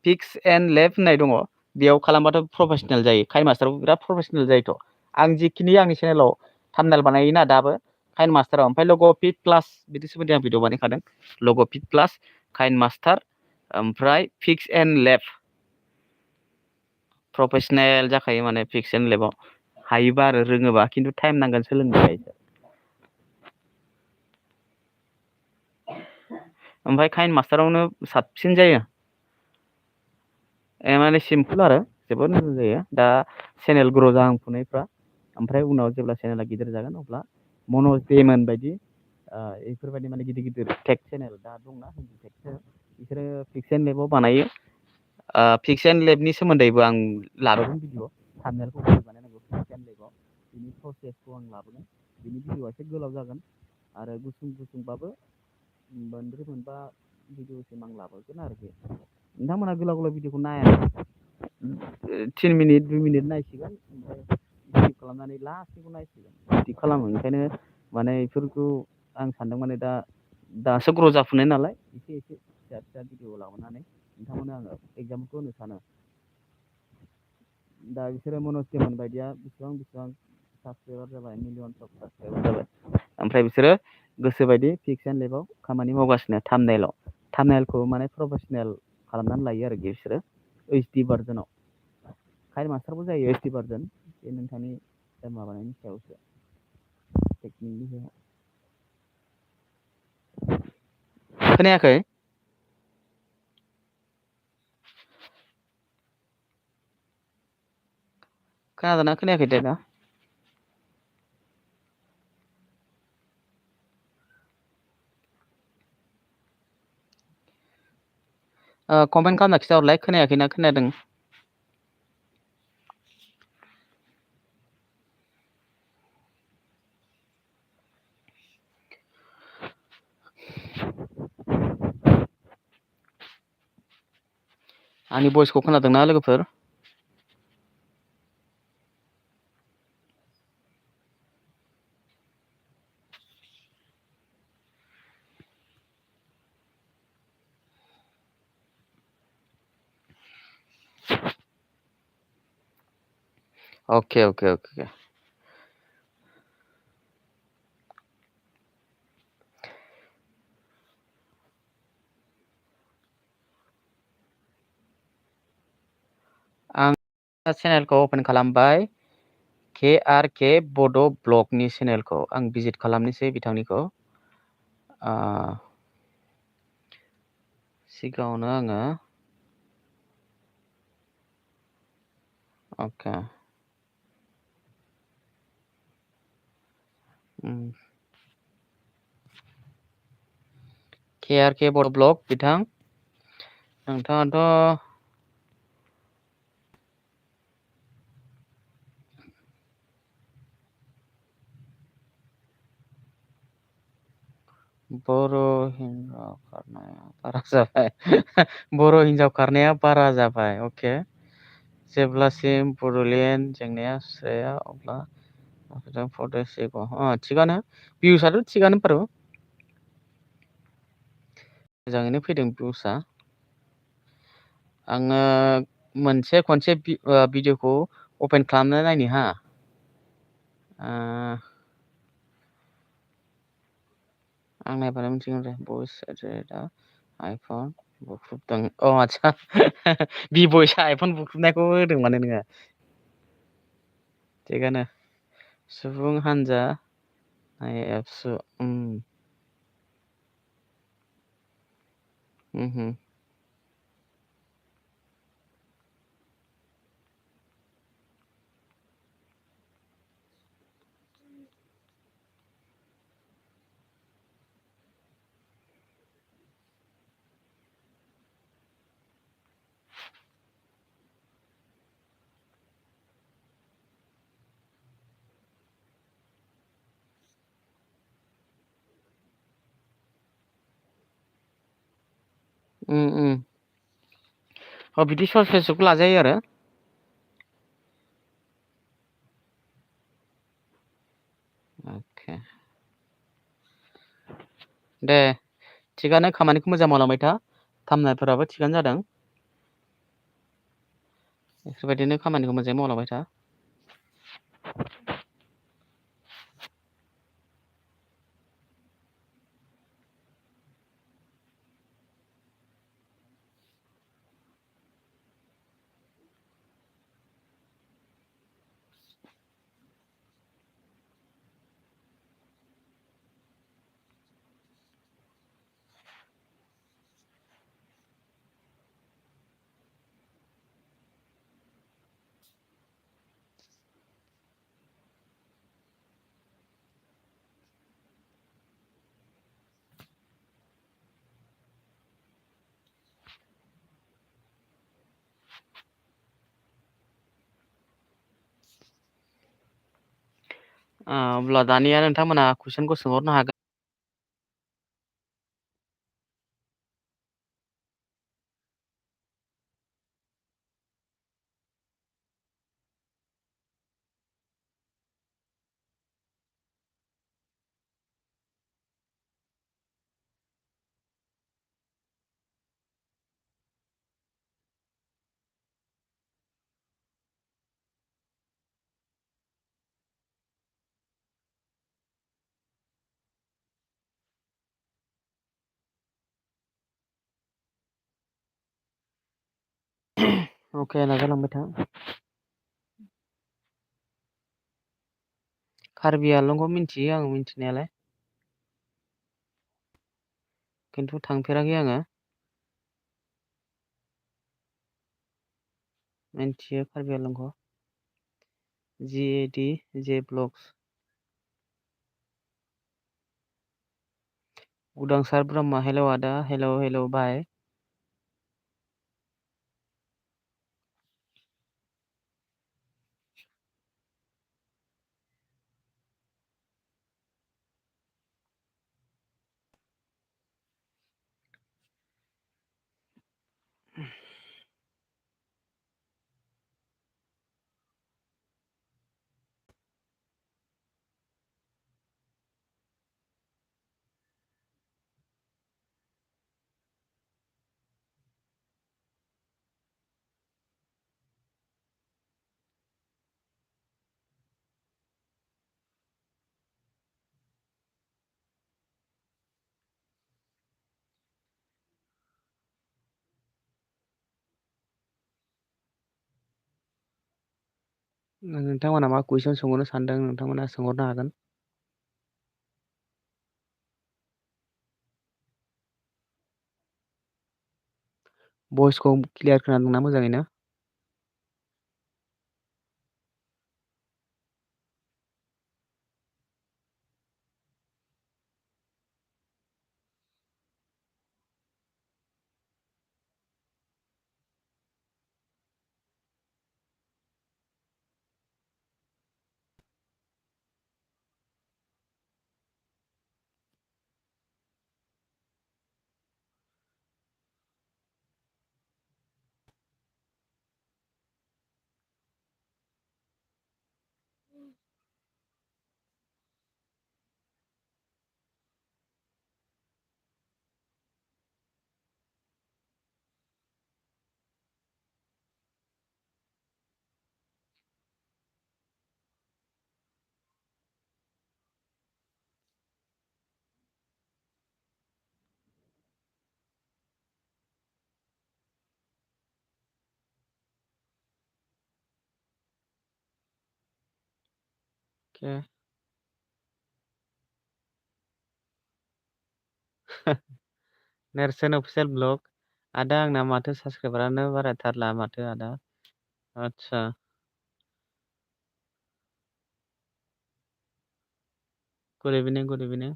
पिक्स एन्ड लेब होननाय दङ बेयाव खालामबाथ' प्रफेसनेल जायो काइन मास्टाराव बिराद प्रफेसनेल जायोथ' आं जिखिनि आंनि चेनेलाव थाम्बनेइल बानायोना दाबो काइन मास्टाराव ओमफ्राय लग'पिट प्लास बिदि सोमोन्दै आं भिडिअ बानायखादों लग'पिट प्लास काइन मास्टार ओमफ्राय पिक्स एन्ड लेब प्रफेसनेल जाखायो माने पिक्स एन्ड लेबाव हायोबा आरो रोङोबा खिन्थु टाइम नांगोन सोलोंनो थाखाय ओमफ्राय काइन मास्टारावनो साबसिन जायो माने सिम्पोल आरो जोबोद मोजां जायो दा चेनेल ग्र' जाहांफुनायफ्रा ओमफ्राय उनाव जेब्ला चेनेला गिदिर जागोन अब्ला मनज डेमोन बायदि बेफोरबायदि माने गिदिर टेक चेनेल दा दंना हिन्दी टेक चेनेल बिसोरो पिक्स एन्ड लेबाव बानायो पिक्स एन्ड लेबनि सोमोन्दैबो आं लाबोगोन भिडिअ थाम्बनेइलखौ बोरै बानायनांगौ पिक्स एन्ड लेबाव बिनि प्रसेसखौ आं लाबोगोन बिनि भिडिअआ एसे गोलाव जागोन आरो गुसुंबाबो मोनबा भिडिअसिम आं लाबोगोन आरोखि नोंथांमोना गोलाव भिडिअखौ नाया 3 मिनिट 2 मिनिट नायसिगोन ओमफ्राय स्किप खालामनानै लास्टनिखौ नायसिगोन बिदि खालामो ओंखायनो माने बेफोरखौ आं सानदों माने दासो ग्र' जाफुनाय नालाय एसे फिसा भिडिअ लाबोनानै नोंथांमोननो आङो एगजामपोलखौ होनो सानो दा बिसोरो मनज डेमोन बायदिया बेसेबां साबसक्राइबार जाबाय मिलियन साबसक्राइबार जाबाय ओमफ्राय बिसोरो गोसोबायदि पिक्स एन्ड लेबाव खामानि मावगासिनो थाम्बनेइलखौ माने प्रफेसनेल खालामनानै लायो आरोखि बिसोरो HD भार्जनाव काइन मास्टारबो जायो HD भार्जन बे नोंथांनि माबानायनि सायावसो टेकनिकनि सायाव खोनायाखै खोनादोंना खोनायाखै दे दा कमेन्ट खालामना खिथाहरलाय खोनायाखैना खोनादों आंनि भइसखौ खोनादोंना लोगोफोर अके आं चेनेलखौ अपेन खालामबाय KRK बड' ब्लगनि चेनेलखौ आं भिजिट खालामनोसै बिथांनिखौ सिगाङावनो आङो अके KRK बड' ब्लग बिथां नोंथाङाथ' बर' हिन्जाव खारनाया बारा जाबाय बर' हिन्जाव खारनाया बारा जाबाय अके जेब्लासिम बड'लेण्ड जेंनाया सुस्राया अब्ला थिगानो भिउसआथ' थिगानो बारु मोजाङैनो फैदों भिउसआ आङो खनसे भिडिअखौ अपेन खालामना नायनि हा आं नायबानो मिथिगोन दे भइस रेटआ आइफन बुख्रुबदों आदसा बि भइसआ आइफन बुख्रुबनायखौ होदों माने नोङो थिगानो सुबुं हान्जा एबसु बिदि सर्ट फेसबुक लाजायो आरो अके दे थिगानो खामानिखौ मोजां मावलांबाय था थामनायफोराबो थिगानो जादों बेफोरबायदिनो खामानिखौ मोजाङै मावलांबाय था अब्ला दानिया नोंथांमोना कुइसनखौ सोंहरनो हागोन अके नाजालांबाय था कार्बि आंलंखौ मिन्थियो आं मिन्थिनायालाय खिन्थु थांफेराखै आङो मिन्थियो कार्बि आंलंखौ GAD जे ब्लग्स उदांसार ब्रह्म हेलौ आदा हेलौ बाय नोंथांमोना मा कुइसन सोंहरनो सानदों नोंथांमोना सोंहरनो हागोन। भइसखौ क्लियार खोनादोंना मोजाङैनो? अके। नेरसोन अफिसियेल ब्लग। आदा आंना माथो साबसक्राइबारानो बारायथारला माथो आदा। आदसा। गुड इभिनिं गुड इभिनिं।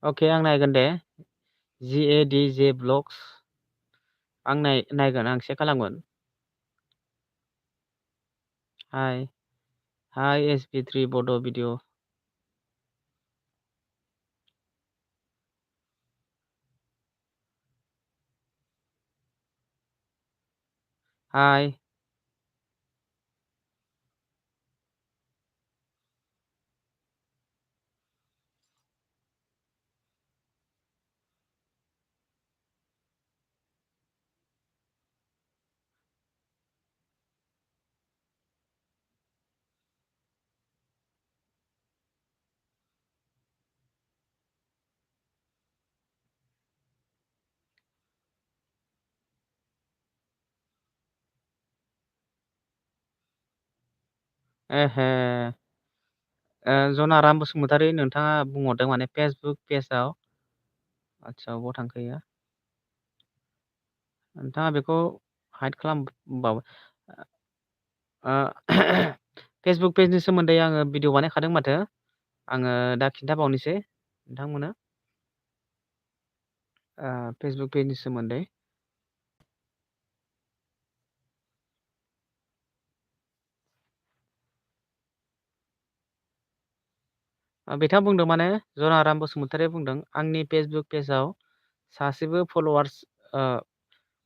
अके आं नायगोन दे। GADJ ब्लग्स आं नायगोन आं चेक खालामगोन। हाय SP3 बड' भिडिअ। हाय। एहे। जनाराम बसुमतारी नोंथाङा बुंहरदों माने फेसबुक पेजआव। आदसा अबाव थांखो इयो? नोंथाङा बेखौ हाइड खालामबाव। फेसबुक पेजनि सोमोन्दै आङो भिडिअ बानायखादों माथो। आङो दा खिन्थाबावनोसै नोंथांमोननो। फेसबुक पेजनि सोमोन्दै। बिथाङा बुंदों माने जनाराम बसुमतारी बुंदों आंनि फेसबुक पेजआव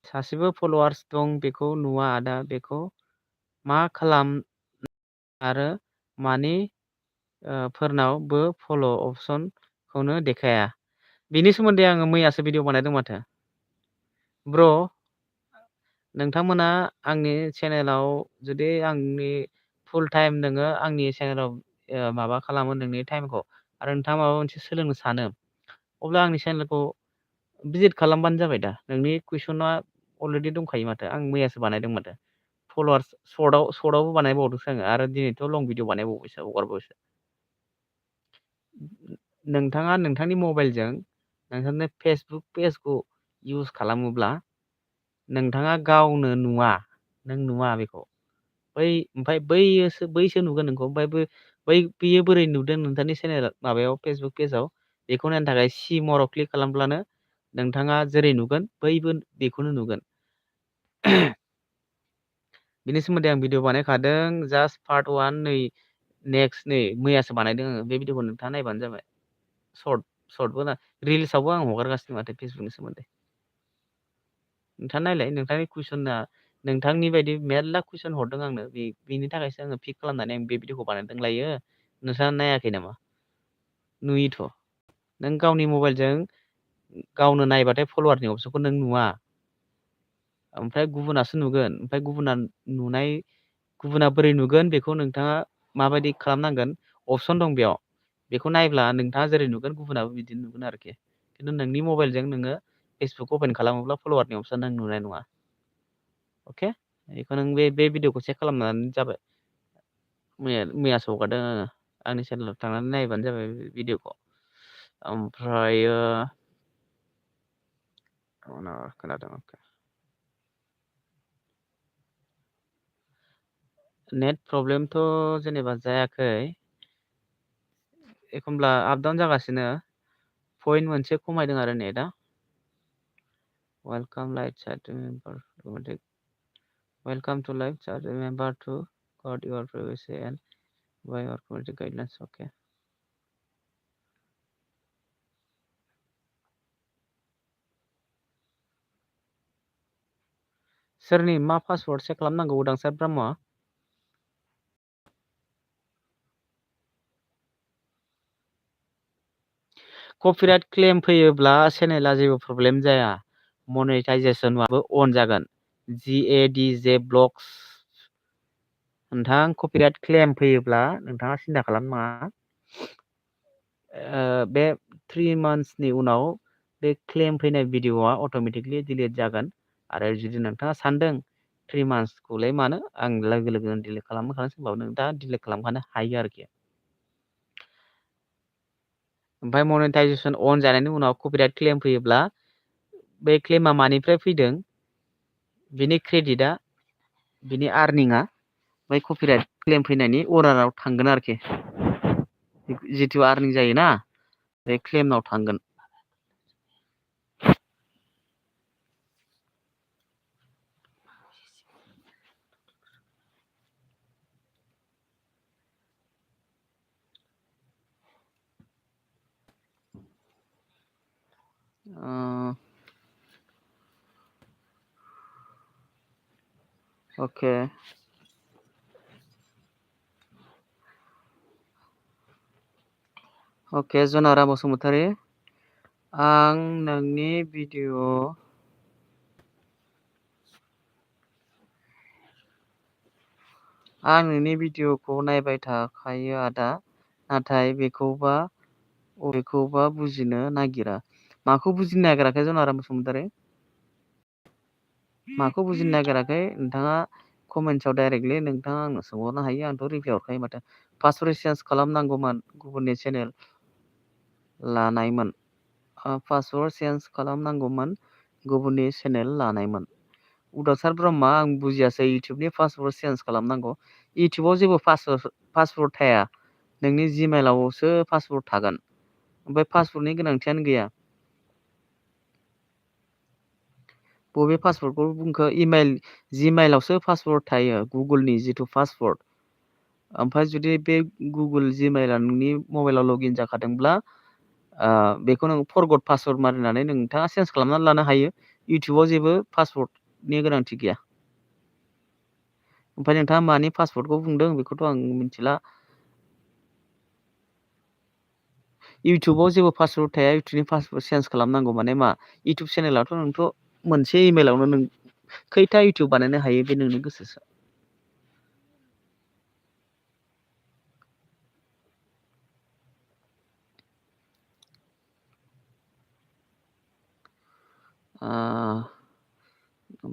सासेबो फल'वार्स दं बेखौ नुवा आदा बेखौ मा खालाम आरो मानि फोरनावबो फल' अपसनखौनो देखाया। बिनि सोमोन्दै आङो मैयासो भिडिअ बानायदों माथो। ब्र' नोंथांमोना आंनि चेनेलाव जुदि आंनि फुल टाइम नोङो आंनि चेनेलाव माबा खालामो नोंनि टाइमखौ आरो नोंथाङा माबा मोनसे सोलोंनो सानो अब्ला आंनि चेनेलखौ भिजिट खालामबानो जाबाय दा। नोंनि कुइसना अलरेडि दंखायो माथो आं मैयासो बानायदों माथो। फल'वार्स सर्टआवबो बानायबावदोंसो आङो आरो दिनैथ' लं भिडिअ बानायबावबायसो हगारबावबायसो। नोंथाङा नोंथांनि मबाइलजों नोंथांनि फेसबुक पेजखौ इउज खालामोब्ला नोंथाङा गावनो नुवा नों नुवा बेखौ। ओमफ्राय बैसो नुगोन नोंखौ ओमफ्राय बेयो बोरै नुदों नोंथांनि चेनेल माबायाव फेसबुक पेजआव बेखौ नायनो थाखाय सि मराव क्लिक खालामब्लानो नोंथाङा जेरै नुगोन बैबो बेखौनो नुगोन। बिनि सोमोन्दै आं भिडिअ बानायखादों जास्ट पार्ट 1 नै नेक्स्ट नै मैयासो बानायदों आङो बे भिडिअखौ नोंथाङा नायबानो जाबाय। सर्टबो ना रिल्सआवबो आं हगारगासिनो माथो फेसबुकनि सोमोन्दै। नोंथाङा नायलाय नोंथांनि कुइसना नोंथांनि बायदि मेरला कुइसन हरदों आंनो बेनि थाखायसो आङो पिक खालामनानै आं बे भिडिअखौ बानायदों लायो। नोंथाङा नायाखै नामा? नुयोथ'। नों गावनि मबाइलजों गावनो नायबाथाय फल'वारनि अपसनखौ नों नुवा। ओमफ्राय गुबुनासो नुगोन ओमफ्राय गुबुना नुनाय गुबुना बोरै नुगोन बेखौ नोंथाङा माबायदि खालामनांगोन अपसन दं बेयाव बेखौ नायब्ला नोंथाङा जेरै नुगोन गुबुनाबो बिदिनो नुगोन आरोखि खिन्थु नोंनि मबाइलजों नोङो फेसबुक अपेन खालामोब्ला फल'वारनि अपसन नों नुनाय नङा अके बेखौ नों बे भिडिअखौ चेक खालामनानै जाबाय मैयासो हगारदों आङो आंनि चेनेलाव थांनानै नायबानो जाबाय भिडिअखौ ओमफ्रायो खोनादों अके नेट प्रब्लेमथ' जेनेबा जायाखै एखमब्ला आपडाउन जागासिनो पइन्ट मोनसे खमायदों आरो नेटआ welcome light chat member welcome to live chat remember to guard your privacy and by your community guidelines okay सोरनि मा पासवर्ड सेट खालामनांगौ उदांसार ब्रह्मआ कपिराइट क्लेम फैयोब्ला चेनेला जेबो प्रब्लेम जाया मनेटाइजेसनआबो अन जागोन GADJ ब्लक्स नोंथां कपिराइट क्लेम फैयोब्ला नोंथाङा सिन्था खालामनाङा बे 3 monthsनि उनाव बे क्लेम फैनाय भिडिअआ अट'मेटिकलि डिलिट जागोन आरो जुदि नोंथाङा सानदों 3 monthsखौलाय मानो आं लोगो लोगोनो डिलिट खालामखानोसै होनबाबो नों दा डिलिट खालामखानो हायो आरोखि ओमफ्राय मनेटाइजेसन अन जानायनि उनाव कपिराइट क्लेम फैयोब्ला बे क्लेमा मानिफ्राय फैदों बिनि क्रेडिटआ बिनि आर्निंआ बै कपिराइट क्लेम फैनायनि अर्डाराव थांगोन आरोखि जितु आर्निं जायोना बे क्लेमाव थांगोन Okay. Okay, Jonara Basumatary. आं नोंनि भिडिअखौ नायबाय थाखायो आदा नाथाय बेखौबा बुजिनो नागिरा माखौ बुजिनो नागिराखै जनाराम बसुमतारी माखौ बुजिनो नागिराखै नोंथाङा कमेन्ट्सआव डाइरेक्टलि नोंथाङा आंनो सोंहरनो हायो आंथ' रिप्लाइ हरखायो माथो पासवर्ड चेन्ज खालामनांगौमोन गुबुननि चेनेल लानायमोन पासवर्ड चेन्ज खालामनांगौमोन गुबुननि चेनेल लानायमोन उदासार ब्रह्मा आं बुजियासै इउटुबनि पासवर्ड चेन्ज खालामनांगौ इउटुबाव जेबो पासवर्ड थाया नोंनि जिमेलावसो पासवर्ड थागोन ओमफ्राय पासवर्डनि गोनांथियानो गैया बबे पासवर्डखौ बुंखो जिमेलावसो पासवर्ड थायो गुगोलनि जिथु पासवर्ड ओमफ्राय जुदि बे गुगोल जिमेला नोंनि मबाइलाव लगइन जाखादोंब्ला बेखौ नों फरगट पासवर्ड मारिनानै नोंथाङा चेन्ज खालामनानै लानो हायो इउटुबाव जेबो पासवर्डनि गोनांथि गैया ओमफ्राय नोंथाङा मानि पासवर्डखौ बुंदों बेखौथ' आं मिथिला इउटुबाव जेबो पासवर्ड थाया इउटुबनि पासवर्ड चेन्ज खालामनांगौ माने मा इउटुब चेनेलावथ' नोंथ' मोनसे इमेलावनो नों खैथा इउटुब बानायनो हायो बे नोंनि गोसोसो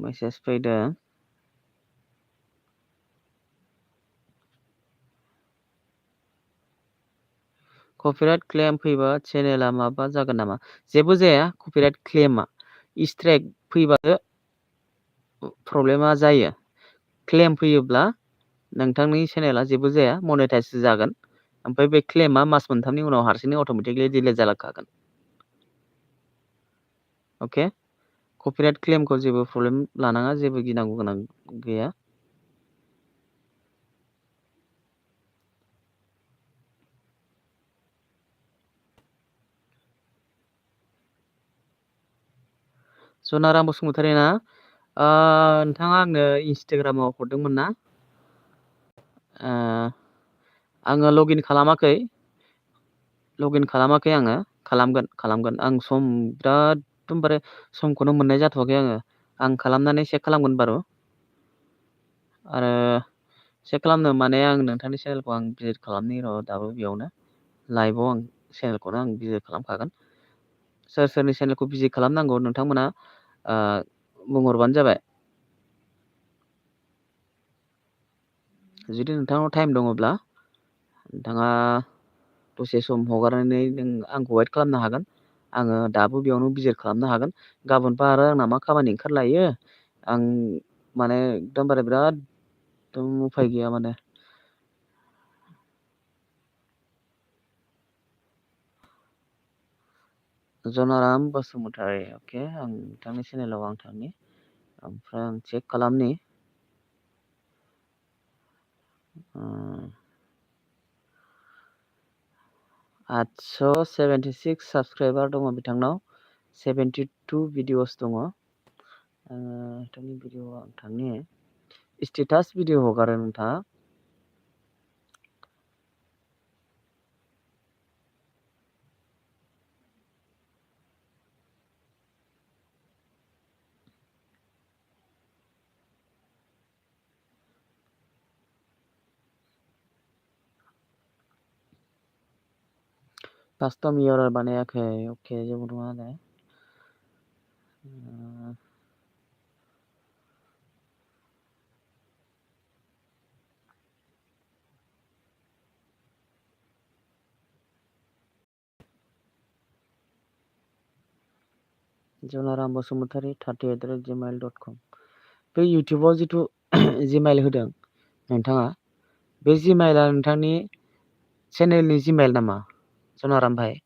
मेसेज फैदों कपिराइट क्लेम फैबा चेनेला माबा जागोन नामा जेबो जाया कपिराइट क्लेमा स्ट्राइक फैबासो प्रब्लेमा जायो क्लेम फैयोब्ला नोंथांनि चेनेला जेबो जाया मनेटाइज जागोन ओमफ्राय बे क्लेमा मास मोनथामनि उनाव हारसिंनो अट'मेटिकलि डिलिट जालांखागोन अके कपिराइट क्लेमखौ जेबो प्रब्लेम लानाङा जेबो गिनांगौ गोनां गैया जनाराम बसुमतारी ना नोंथाङा आंनो इन्सटाग्रामाव हरदोंमोन ना आङो लगइन खालामाखै आङो खालामगोन आं बिराद एकदमबारे समखौनो मोननाय जाथ'वाखै आं खालामनानै चेक खालामगोन बारु आरो चेक खालामनो माने आं नोंथांनि चेनेलखौ आं भिजिट खालामनि र' दाबो बेयावनो लाइभआव आं चेनेलखौनो आं भिजिट खालामखागोन। सोर सोरनि चेनेलखौ भिजिट खालामनांगौ नोंथांमोना बुंहरबानो जाबाय। जुदि नोंथांनाव टाइम दङब्ला नोंथाङा दसे सम हगारनानै नों आंखौ वेट खालामनो हागोन। आङो दाबो बेयावनो भिजिट खालामनो हागोन। गाबोनबा आरो आंना मा खामानि ओंखारलायो आं माने एकदमबारे बिराद उफाय गैया माने। जनाराम बसुमतारी अके आं नोंथांनि चेनेलाव आं थांनि ओमफ्राय आं चेक खालामनि 876 साबसक्राइबार दङ बिथांनाव 72 भिडिअस दङ। नोंथांनि भिडिअ आं थांनि स्टेटास भिडिअ हगारो नोंथाङा। कास्टम इउआरएल बानायाखै अके जेबो नङा दे। जनाराम बसुमतारी 30@gmail.com बे इउटुबाव जिथु जिमेल होदों नोंथाङा बे जिमेला नोंथांनि चेनेलनि जिमेल नामा जनाराम भाई?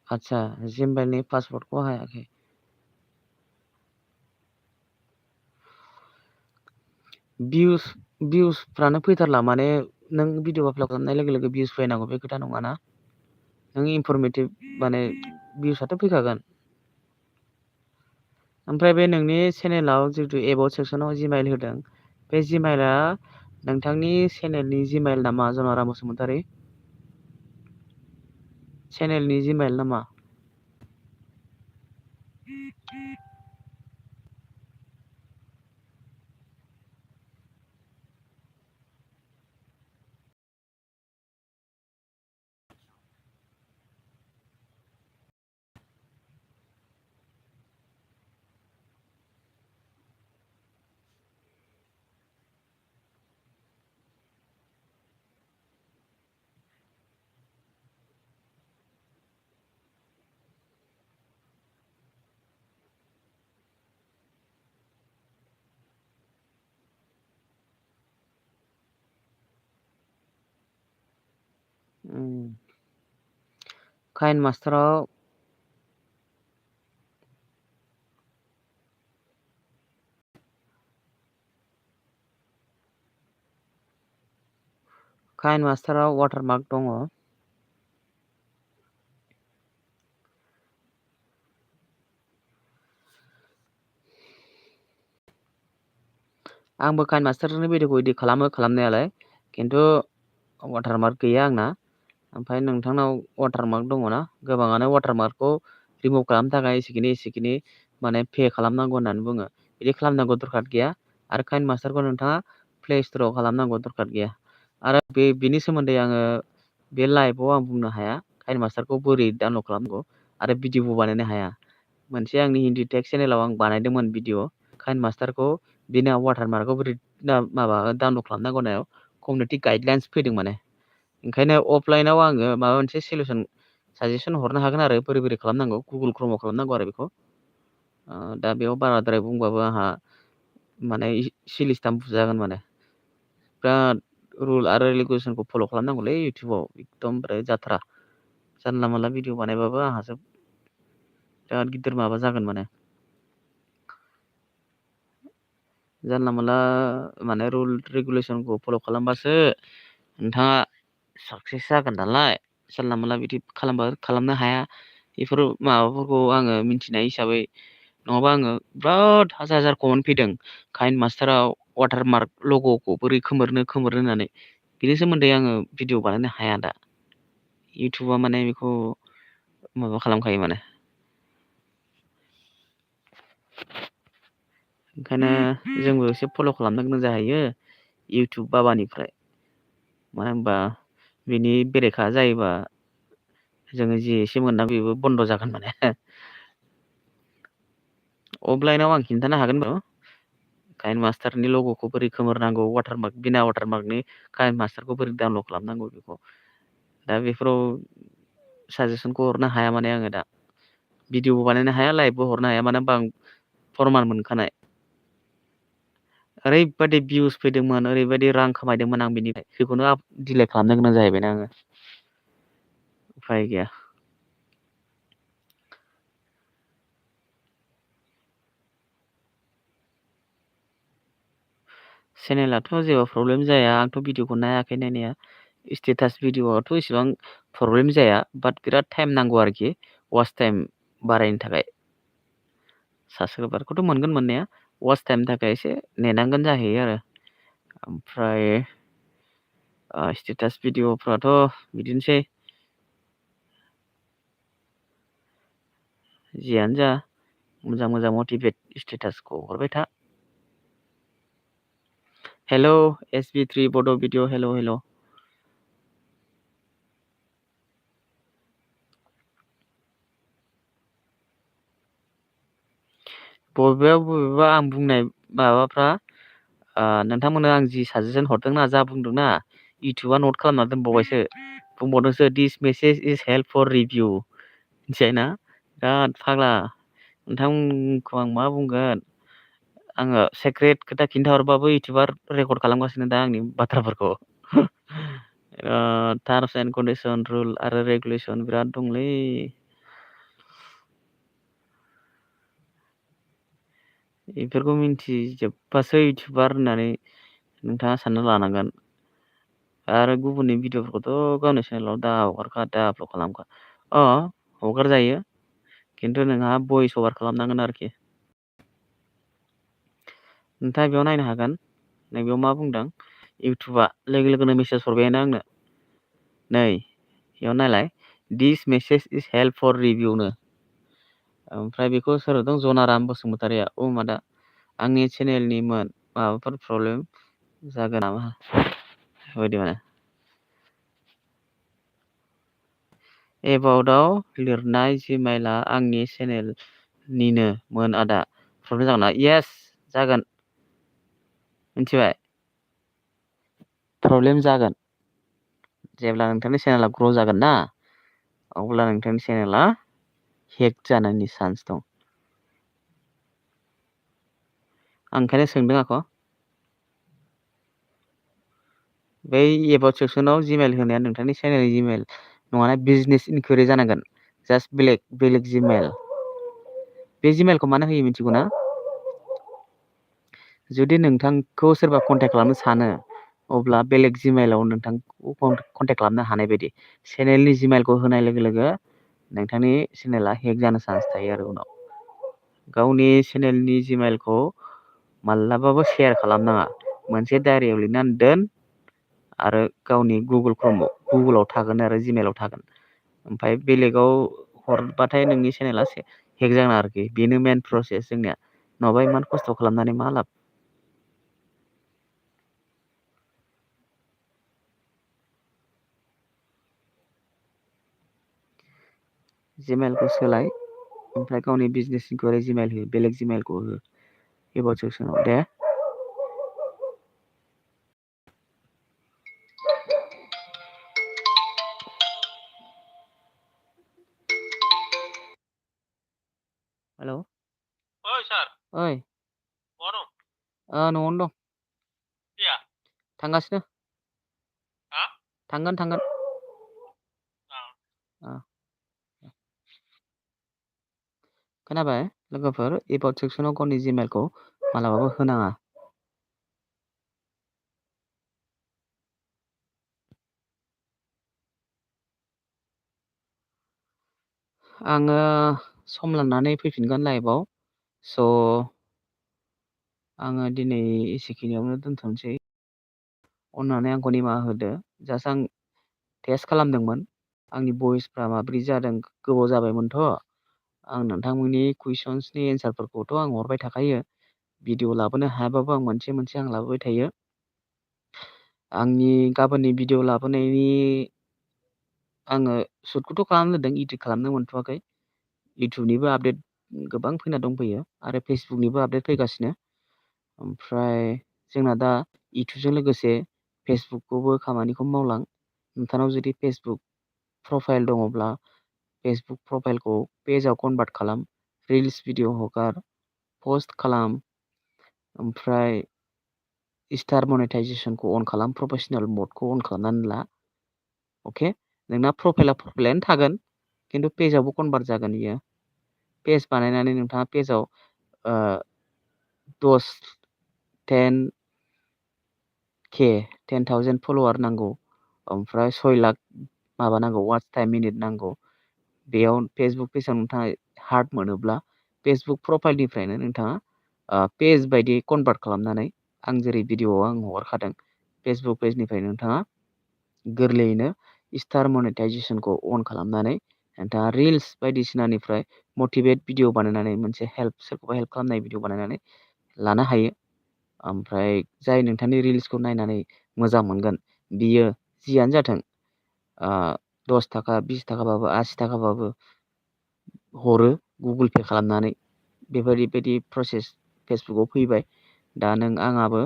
आच्छा जिमेलनि पासवर्डखौ हायाखै। भिउसफ्रानो फैथारला माने नों भिडिअ आपल'ड खालामनाय लोगो लोगो भिउस फैनांगौ बे खोथा नङाना। नों इनफरमेटिभ माने भिउसआथ' फैखागोन। ओमफ्राय बे नोंनि चेनेलाव जितु एबाउट सेक्सनाव जिमेल होदों बे जिमेला नोंथांनि चेनेलनि जिमेल नामा जनाराम बसुमतारी? चेनेलनि जिमेल नामा? काइन मास्टाराव वाटारमार्क दङ। आंबो काइन मास्टारनि भिडिअखौ इदिट खालामो खालामनायालाय खिन्थु वाटारमार्क गैया आंना। ओमफ्राय नोंथांनाव वाटारमार्क दङ ना? गोबाङानो वाटारमार्कखौ रिमुभ खालामनो थाखाय एसेखिनि माने पे खालामनांगौ होननानै बुङो। बिदि खालामनांगौ दरखार गैया आरो काइन मास्टारखौ नोंथाङा प्ले स्ट'राव खालामनांगौ दरखार गैया। आरो बेनि सोमोन्दै आङो बे लाइभआव आं बुंनो हाया काइन मास्टारखौ बोरै डाउनलड खालामनांगौ आरो भिडिअबो बानायनो हाया। मोनसे आंनि हिन्दी टेक्स्ट चेनेलाव आं बानायदोंमोन भिडिअ काइन मास्टारखौ बिना वाटारमार्कखौ बोरै माबा डाउनलड खालामनांगौ होननायाव कमिउनिटि गाइडलाइन्स फैदों माने। ओंखायनो अफलाइनाव आङो माबा मोनसे सलिउसन साजेसन हरनो हागोन आरो बोरै खालामनांगौ गुगोल क्रमाव खालामनांगौ आरो बेखौ। दा बेयाव बाराद्राय बुंबाबो आंहा माने सिलिस्टाम बुजागोन माने। बिराद रुल आरो रेगुलेसनखौ फल' खालामनांगौलै इउटुबाव एकदमबारे जाथारा। जानला मोनला भिडिअ बानायबाबो आंहासो बिराद गिदिर माबा जागोन माने। जानला मोनला माने रुल रेगुलेसनखौ फल' खालामबासो नोंथाङा साक्सेस जागोन नालाय। जानला मोनला बिदि खालामनो हाया। बेफोर माबाफोरखौ आङो मिथिनाय हिसाबै नङाबा आङो बिराद हाजार कमेन्ट फैदों काइन मास्टाराव वाटारमार्क लग'खौ बोरै खोमोरनो होननानै। बिनि सोमोन्दै आङो भिडिअ बानायनो हाया दा। इउटुबा माने बेखौ माबा खालामखायो माने ओंखायनो जोंबो एसे फल' खालामनो गोनां जाहैयो इउटुब बाबानिफ्राय। मानो होनबा बिनि बेरेखा जायोबा जोङो जि एसे मोनना बेबो बन्द' जागोन माने। अफलाइनाव आं खिन्थानो हागोन बारू काइन मास्टारनि लग'खौ बोरै खोमोरनांगौ वाटारमार्क बिना वाटारमार्कनि काइन मास्टारखौ बोरै डाउनलड खालामनांगौ बेखौ दा बेफोराव साजेसनखौ हरनो हाया माने आङो दा भिडिअबो बानायनो हाया लाइभबो हरनो हाया मानो होनबा आं फरमान मोनखानाय। ओरैबायदि भिउस फैदोंमोन ओरैबायदि रां खामायदोंमोन आं बिनिफ्राय बेखौनो डिलेट खालामनो गोनां जाहैबायना आङो उफाय गैया। चेनेलाथ' जेबो प्रब्लेम जाया आंथ' भिडिअखौ नायाखै नायनाया स्टेटास भिडिअआथ' इसेबां प्रब्लेम जाया बाट बिराद टाइम नांगौ आरोखि वाच टाइम बारायनो थाखाय। साबसक्राइबारखौथ' मोनगोन मोननाया वाच टाइमनि थाखाय एसे नेनांगोन जाहैयो आरो। ओमफ्राय स्टेटास भिडिअफ्राथ' बिदिनोसै जियानो जा मोजां मोजां मटिभेट स्टेटासखौ हरबाय था। हेल' SB3 बड' भिडिअ हेल'। बबेबा आं बुंनाय माबाफ्रा नोंथांमोननो आं जि साजेसन हरदोंना जा बुंदोंना इउटुबा नट खालामना दोनबावबायसो बुंबावदोंसो this message is help for review मिथिबायना बिराद फाग्ला नोंथांमोनखौ आं मा बुंगोन। आङो सेक्रेट खोथा खिन्थाहरबाबो इउटुबार रेकर्ड खालामगासिनो दा आंनि बाथ्राफोरखौ। टार्मस एन्ड कन्डिसन रुल आरो रेगुलेसन बिराद दंलै। बेफोरखौ मिन्थिजोबबासो इउटुबार होननानै नोंथाङा सानना लानांगोन। आरो गुबुननि भिडिअफोरखौथ' गावनि चेनेलाव दा हगारखा दा आपलड खालामखा हगारजायो खिन्थु नोंहा भइस अभार खालामनांगोन आरोखि। नोंथाङा बेयाव नायनो हागोन नैबेयाव मा बुंदों इउटुबा लोगो लोगोनो मेसेज हरबायानो आंनो नै बेयाव नायलाय दिस मेसेज इज हेल्प फर रिभिउनो। ओमफ्राय बेखौ सोर हरदों जनाराम बसुमतारिया मादा आंनि चेनेलनिमोन माबाफोर प्रब्लेम जागोन नामा बेबायदि माने। एबाउटआव लिरनाय जिमेइला आंनि चेनेलनिनो मोन आदा प्रब्लेम जागोन ना येस जागोन मिथिबाय प्रब्लेम जागोन जेब्ला नोंथांनि चेनेला ग्र' जागोन ना अब्ला नोंथांनि चेनेला हेक जानायनि चान्स दं। आं ओंखायनो सोंदों आख' बै एबाउट सेक्सनाव जिमेइल होनाया नोंथांनि चेनेलनि जिमेइल नङाना बिजनेस इनकुवेरि जानांगोन जास्ट बेलेग जिमेइल। बे जिमेइलखौ मानो होयो मिथिगौ ना जुदि नोंथांखौ सोरबा कन्टेक्ट खालामनो सानो अब्ला बेलेग जिमेइलाव नोंथांखौ कन्टेक्ट खालामनो हानाय बायदि चेनेलनि जिमेइलखौ होनाय लोगो लोगो नोंथांनि चेनेला हेक जानो चान्स थायो आरो उनाव गावनि चेनेलनि जिमेइलखौ माब्लाबाबो शेयार खालामनाङा मोनसे डायरियाव लिरनानै दोन आरो गावनि गुगोलाव थागोन आरो जिमेइलाव थागोन ओमफ्राय बेलेगाव हरबाथाय नोंनि चेनेला हेक जागोन आरोखि बेनो मेन प्रसेस जोंनिया नङाबा इमान खस्थ' खालामनानै मा लाब। जिमेइलखौ सोलाय ओमफ्राय गावनि बिजनेस इनकुवेरि जिमेइल हो बेलेग जिमेइलखौ हो एबाउट सेक्सनाव दे। हेल' ओइ सार ओइ बहा दं न'आवनो दं थांगासिनो थांगोन खोनाबाय लोगोफोर एबाउट सेक्सनाव गावनि जिमेइलखौ मालाबाबो होनाङा। आङो सम लानानै फैफिनगोन लाइभआव स' आङो दिनै एसेखिनियावनो दोनथ'नोसै अननानै आंखौ निमाहा होदो जास्ट आं टेस्ट खालामदोंमोन आंनि भइसफ्रा माब्रै जादों गोबाव जाबायमोनथ' आं नोंथांमोननि कुइसन्सनि एन्सारफोरखौथ' आं हरबाय थाखायो भिडिअ लाबोनो हायाबाबो आं मोनसे मोनसे आं लाबोबाय थायो। आंनि गाबोननि भिडिअ लाबोनायनि आङो शुटखौथ' खालामनो होदों, इडिट खालामनो मोनथ'वाखै। इउटुबनिबो आपडेट गोबां फैना दंफैयो आरो फेसबुकनिबो आपडेट फैगासिनो। ओमफ्राय जोंना दा इउटुबजों लोगोसे फेसबुकखौबो खामानिखौ मावलां। नोंथांनाव जुदि फेसबुक प्रफाइल दङब्ला फेसबुक प्रफाइलखौ पेजाव कनभार्ट खालाम, रिल्स भिडिअ हगार, पस्ट खालाम, ओमफ्राय स्टार मनेटाइजेसनखौ अन खालाम, प्रफेसनेल मडखौ अन खालामनानै ला। अके, नोंना प्रफाइलानो थागोन खिन्थु पेजावबो कनभार्ट जागोन इयो। पेज बानायनानै नोंथाङा पेजाव 10,000 फलोवार नांगौ, ओमफ्राय 6 लाख माबा नांगौ, वाच टाइम मिनिट नांगौ। बेयाव फेसबुक पेजाव नोंथाङा हार्ट मोनोब्ला फेसबुक प्रफाइलनिफ्रायनो नोंथाङा पेज बायदि कनभार्ट खालामनानै आं जेरै भिडिअआव आं हगारखादों फेसबुक पेजनिफ्राय नोंथाङा गोरलैयैनो स्टार मनेटाइजेसनखौ अन खालामनानै नोंथाङा रिल्स बायदिसिनानिफ्राय मटिभेट भिडिअ बानायनानै मोनसे सोरखौबा हेल्प खालामनाय भिडिअ बानायनानै लानो हायो। ओमफ्राय जाय नोंथांनि रिल्सखौ नायनानै मोजां मोनगोन बियो जियानो जाथों 10 थाखा 20 थाखाबाबो 80 थाखाबाबो हरो गुगोल पे खालामनानै। बेबायदि प्रसेस फेसबुकआव फैबाय। दा आंहाबो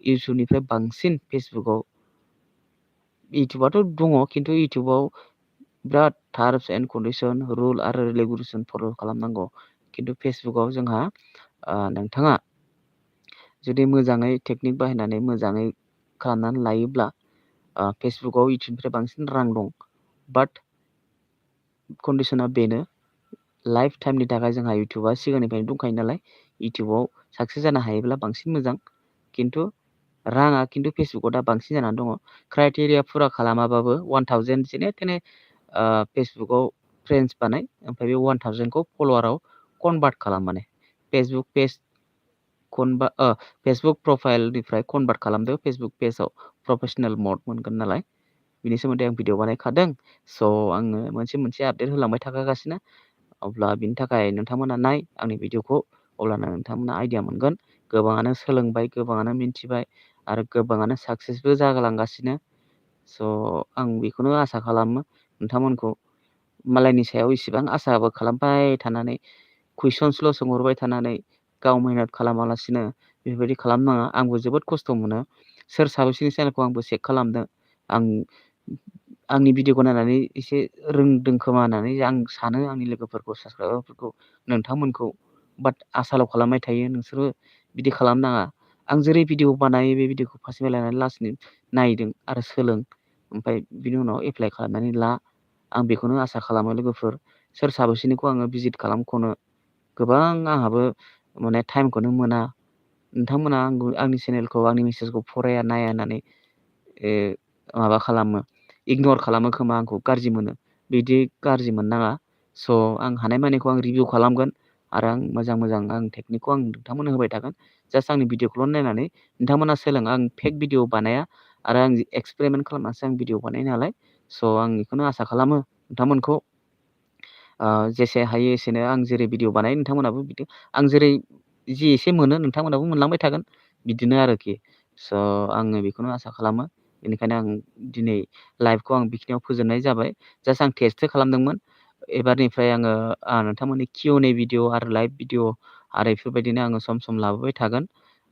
इउटुबनिफ्राय बांसिन फेसबुकआव, इउटुबाथ' दङ खिन्थु इउटुबाव बिराद टार्म्स एन्ड कन्डिसन, रुल आरो रेगुलेसन फल' खालामनांगौ। खिन्थु फेसबुकआव जोंहा नोंथाङा जुदि मोजाङै टेकनिक बाहायनानै मोजाङै खालामनानै लायोब्ला फेसबुकआव इउटुबनिफ्राय बांसिन रां दं। बाट कन्डिसना बेनो, लाइफ टाइमनि थाखाय जोंहा इउटुबा सिगांनिफ्रायनो दंखायो नालाय इउटुबाव साक्सेस जानो हायोब्ला बांसिन मोजां। खिन्थु राङा खिन्थु फेसबुकआव दा बांसिन जानानै दङ। क्राइटेरिया फुरा खालामाबाबो 1000 जेने थेने फेसबुकआव फ्रेन्ड्स बानाय, ओमफ्राय बे 1000खौ फल'वाराव कनभार्ट खालाम। माने फेसबुक प्रफाइलनिफ्राय कनभार्ट खालामदो फेसबुक पेजाव प्रफेसनेल मड मोनगोन नालाय। बिनि सोमोन्दै आं भिडिअ बानायखादों। स' आङो मोनसे आपडेट होलांबाय थाखागासिनो। अब्ला बिनि थाखाय नोंथांमोना नाय आंनि भिडिअखौ, अब्लानो नोंथांमोना आइडिया मोनगोन। गोबाङानो सोलोंबाय, गोबाङानो मिन्थिबाय आरो गोबाङानो साक्सेसबो जालांगासिनो। स' आं बेखौनो आसा खालामो नोंथांमोनखौ मालायनि सायाव इसिबां आसाबो खालामबाय थानानै, कुइसन्सल' सोंहरबाय थानानै गाव मेहनत खालामालासिनो बेफोरबायदि खालामनाङा। आंबो जोबोद खस्थ' मोनो। सोर साबेसेनि चेनेलखौ आंबो चेक खालामदों। आंनि भिडिअखौ नायनानै एसे रोंदों खोमा होननानै आं सानो आंनि लोगोफोरखौ, साबस्क्राइबारफोरखौ, नोंथांमोनखौ। बाट आसाल' खालामबाय थायो। नोंसोरो बिदि खालामनाङा। आं जेरै भिडिअ बानायो बे भिडिअखौ फार्स्टनिफ्राय लानानै लास्टनि नायदों आरो सोलों, ओमफ्राय बिनि उनाव एप्लाइ खालामनानै ला। आं बेखौनो आसा खालामो लोगोफोर। सोर साबेसेनिखौ आङो भिजिट खालामख'नो, गोबां आंहाबो माने टाइमखौनो मोना। नोंथांमोना आंनि चेनेलखौ, आंनि मेसेजखौ फराया नाया होननानै माबा खालामो, इगनर खालामो खोमा, आंखौ गाज्रि मोनो। बिदि गाज्रि मोननाङा। स' आं हानायमानिखौ आं रिभिउ खालामगोन आरो आं मोजां आं टेकनिकखौ आं नोंथांमोननो होबाय थागोन। जास्ट आंनि भिडिअखौल' नायनानै नोंथांमोना सोलों। आं फेक भिडिअ बानाया आरो आं एक्सपेरिमेन्ट खालामनासो आं भिडिअ बानायो नालाय। स' आं बेखौनो आसा खालामो नोंथांमोनखौ जेसे हायो एसेनो आं जेरै भिडिअ बानायो नोंथांमोनाबो बिदि, आं जेरै जि एसे मोनो नोंथांमोनाबो मोनलांबाय थागोन, बिदिनो आरोखि। स' आङो बेखौनो आसा खालामो। बेनिखायनो आं दिनै लाइभखौ आं बेखिनियाव फोजोबनाय जाबाय। जास्ट आं टेस्टसो खालामदोंमोन। एबारनिफ्राय आङो नोंथांमोननि QNA भिडिअ आरो लाइभ भिडिअ आरो बेफोरबायदिनो आङो सम सम लाबोबाय थागोन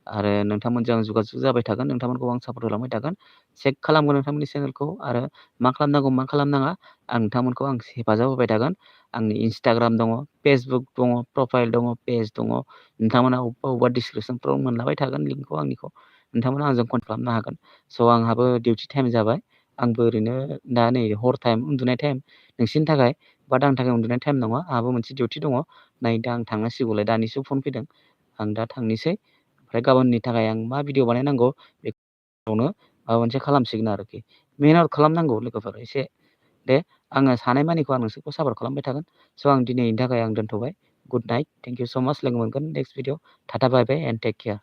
आरो नोंथांमोनजों आं जगाजग जाबाय थागोन। नोंथांमोनखौ आं सापर्ट होलांबाय थागोन। चेक खालामगोन नोंथांमोननि चेनेलखौ आरो मा खालामनांगौ मा खालामनाङा आं नोंथांमोनखौ आं हेफाजाब होबाय थागोन। आंनि इन्सटाग्राम दङ, फेसबुक दङ, प्रफाइल दङ, पेज दङ। नोंथांमोना अबेबा डिसक्रिपसनफ्राव मोनलांबाय थागोन लिंकखौ आंनिखौ। नोंथांमोना आंजों कन्टेक्ट खालामनो हागोन। स' आंहाबो डिउटि टाइम जाबाय। आंबो ओरैनो दा नै हर टाइम, उन्दुनाय टाइम नोंसिनि थाखाय, बाट आंनि थाखाय उन्दुनाय टाइम नङा। आंहाबो मोनसे डिउटि दङ। नै दा आं थांनांसिगौलाय, दानिसो फन फैदों। आं दा थांनोसै। ओमफ्राय गाबोननि थाखाय आं मा भिडिअ बानायनांगौ बेखौनो माबा मोनसे खालामसिगोन आरोखि। मेहनत खालामनांगौ लोगोफोर एसे। दे, आङो हानायमानिखौ आं नोंसोरखौ सापर्ट खालामबाय थागोन। स' आं दिनैनि थाखाय आं दोनथ'बाय। Good night. थेंक इउ स' माच। लोगो मोनगोन next video. Tata bye bye and take care.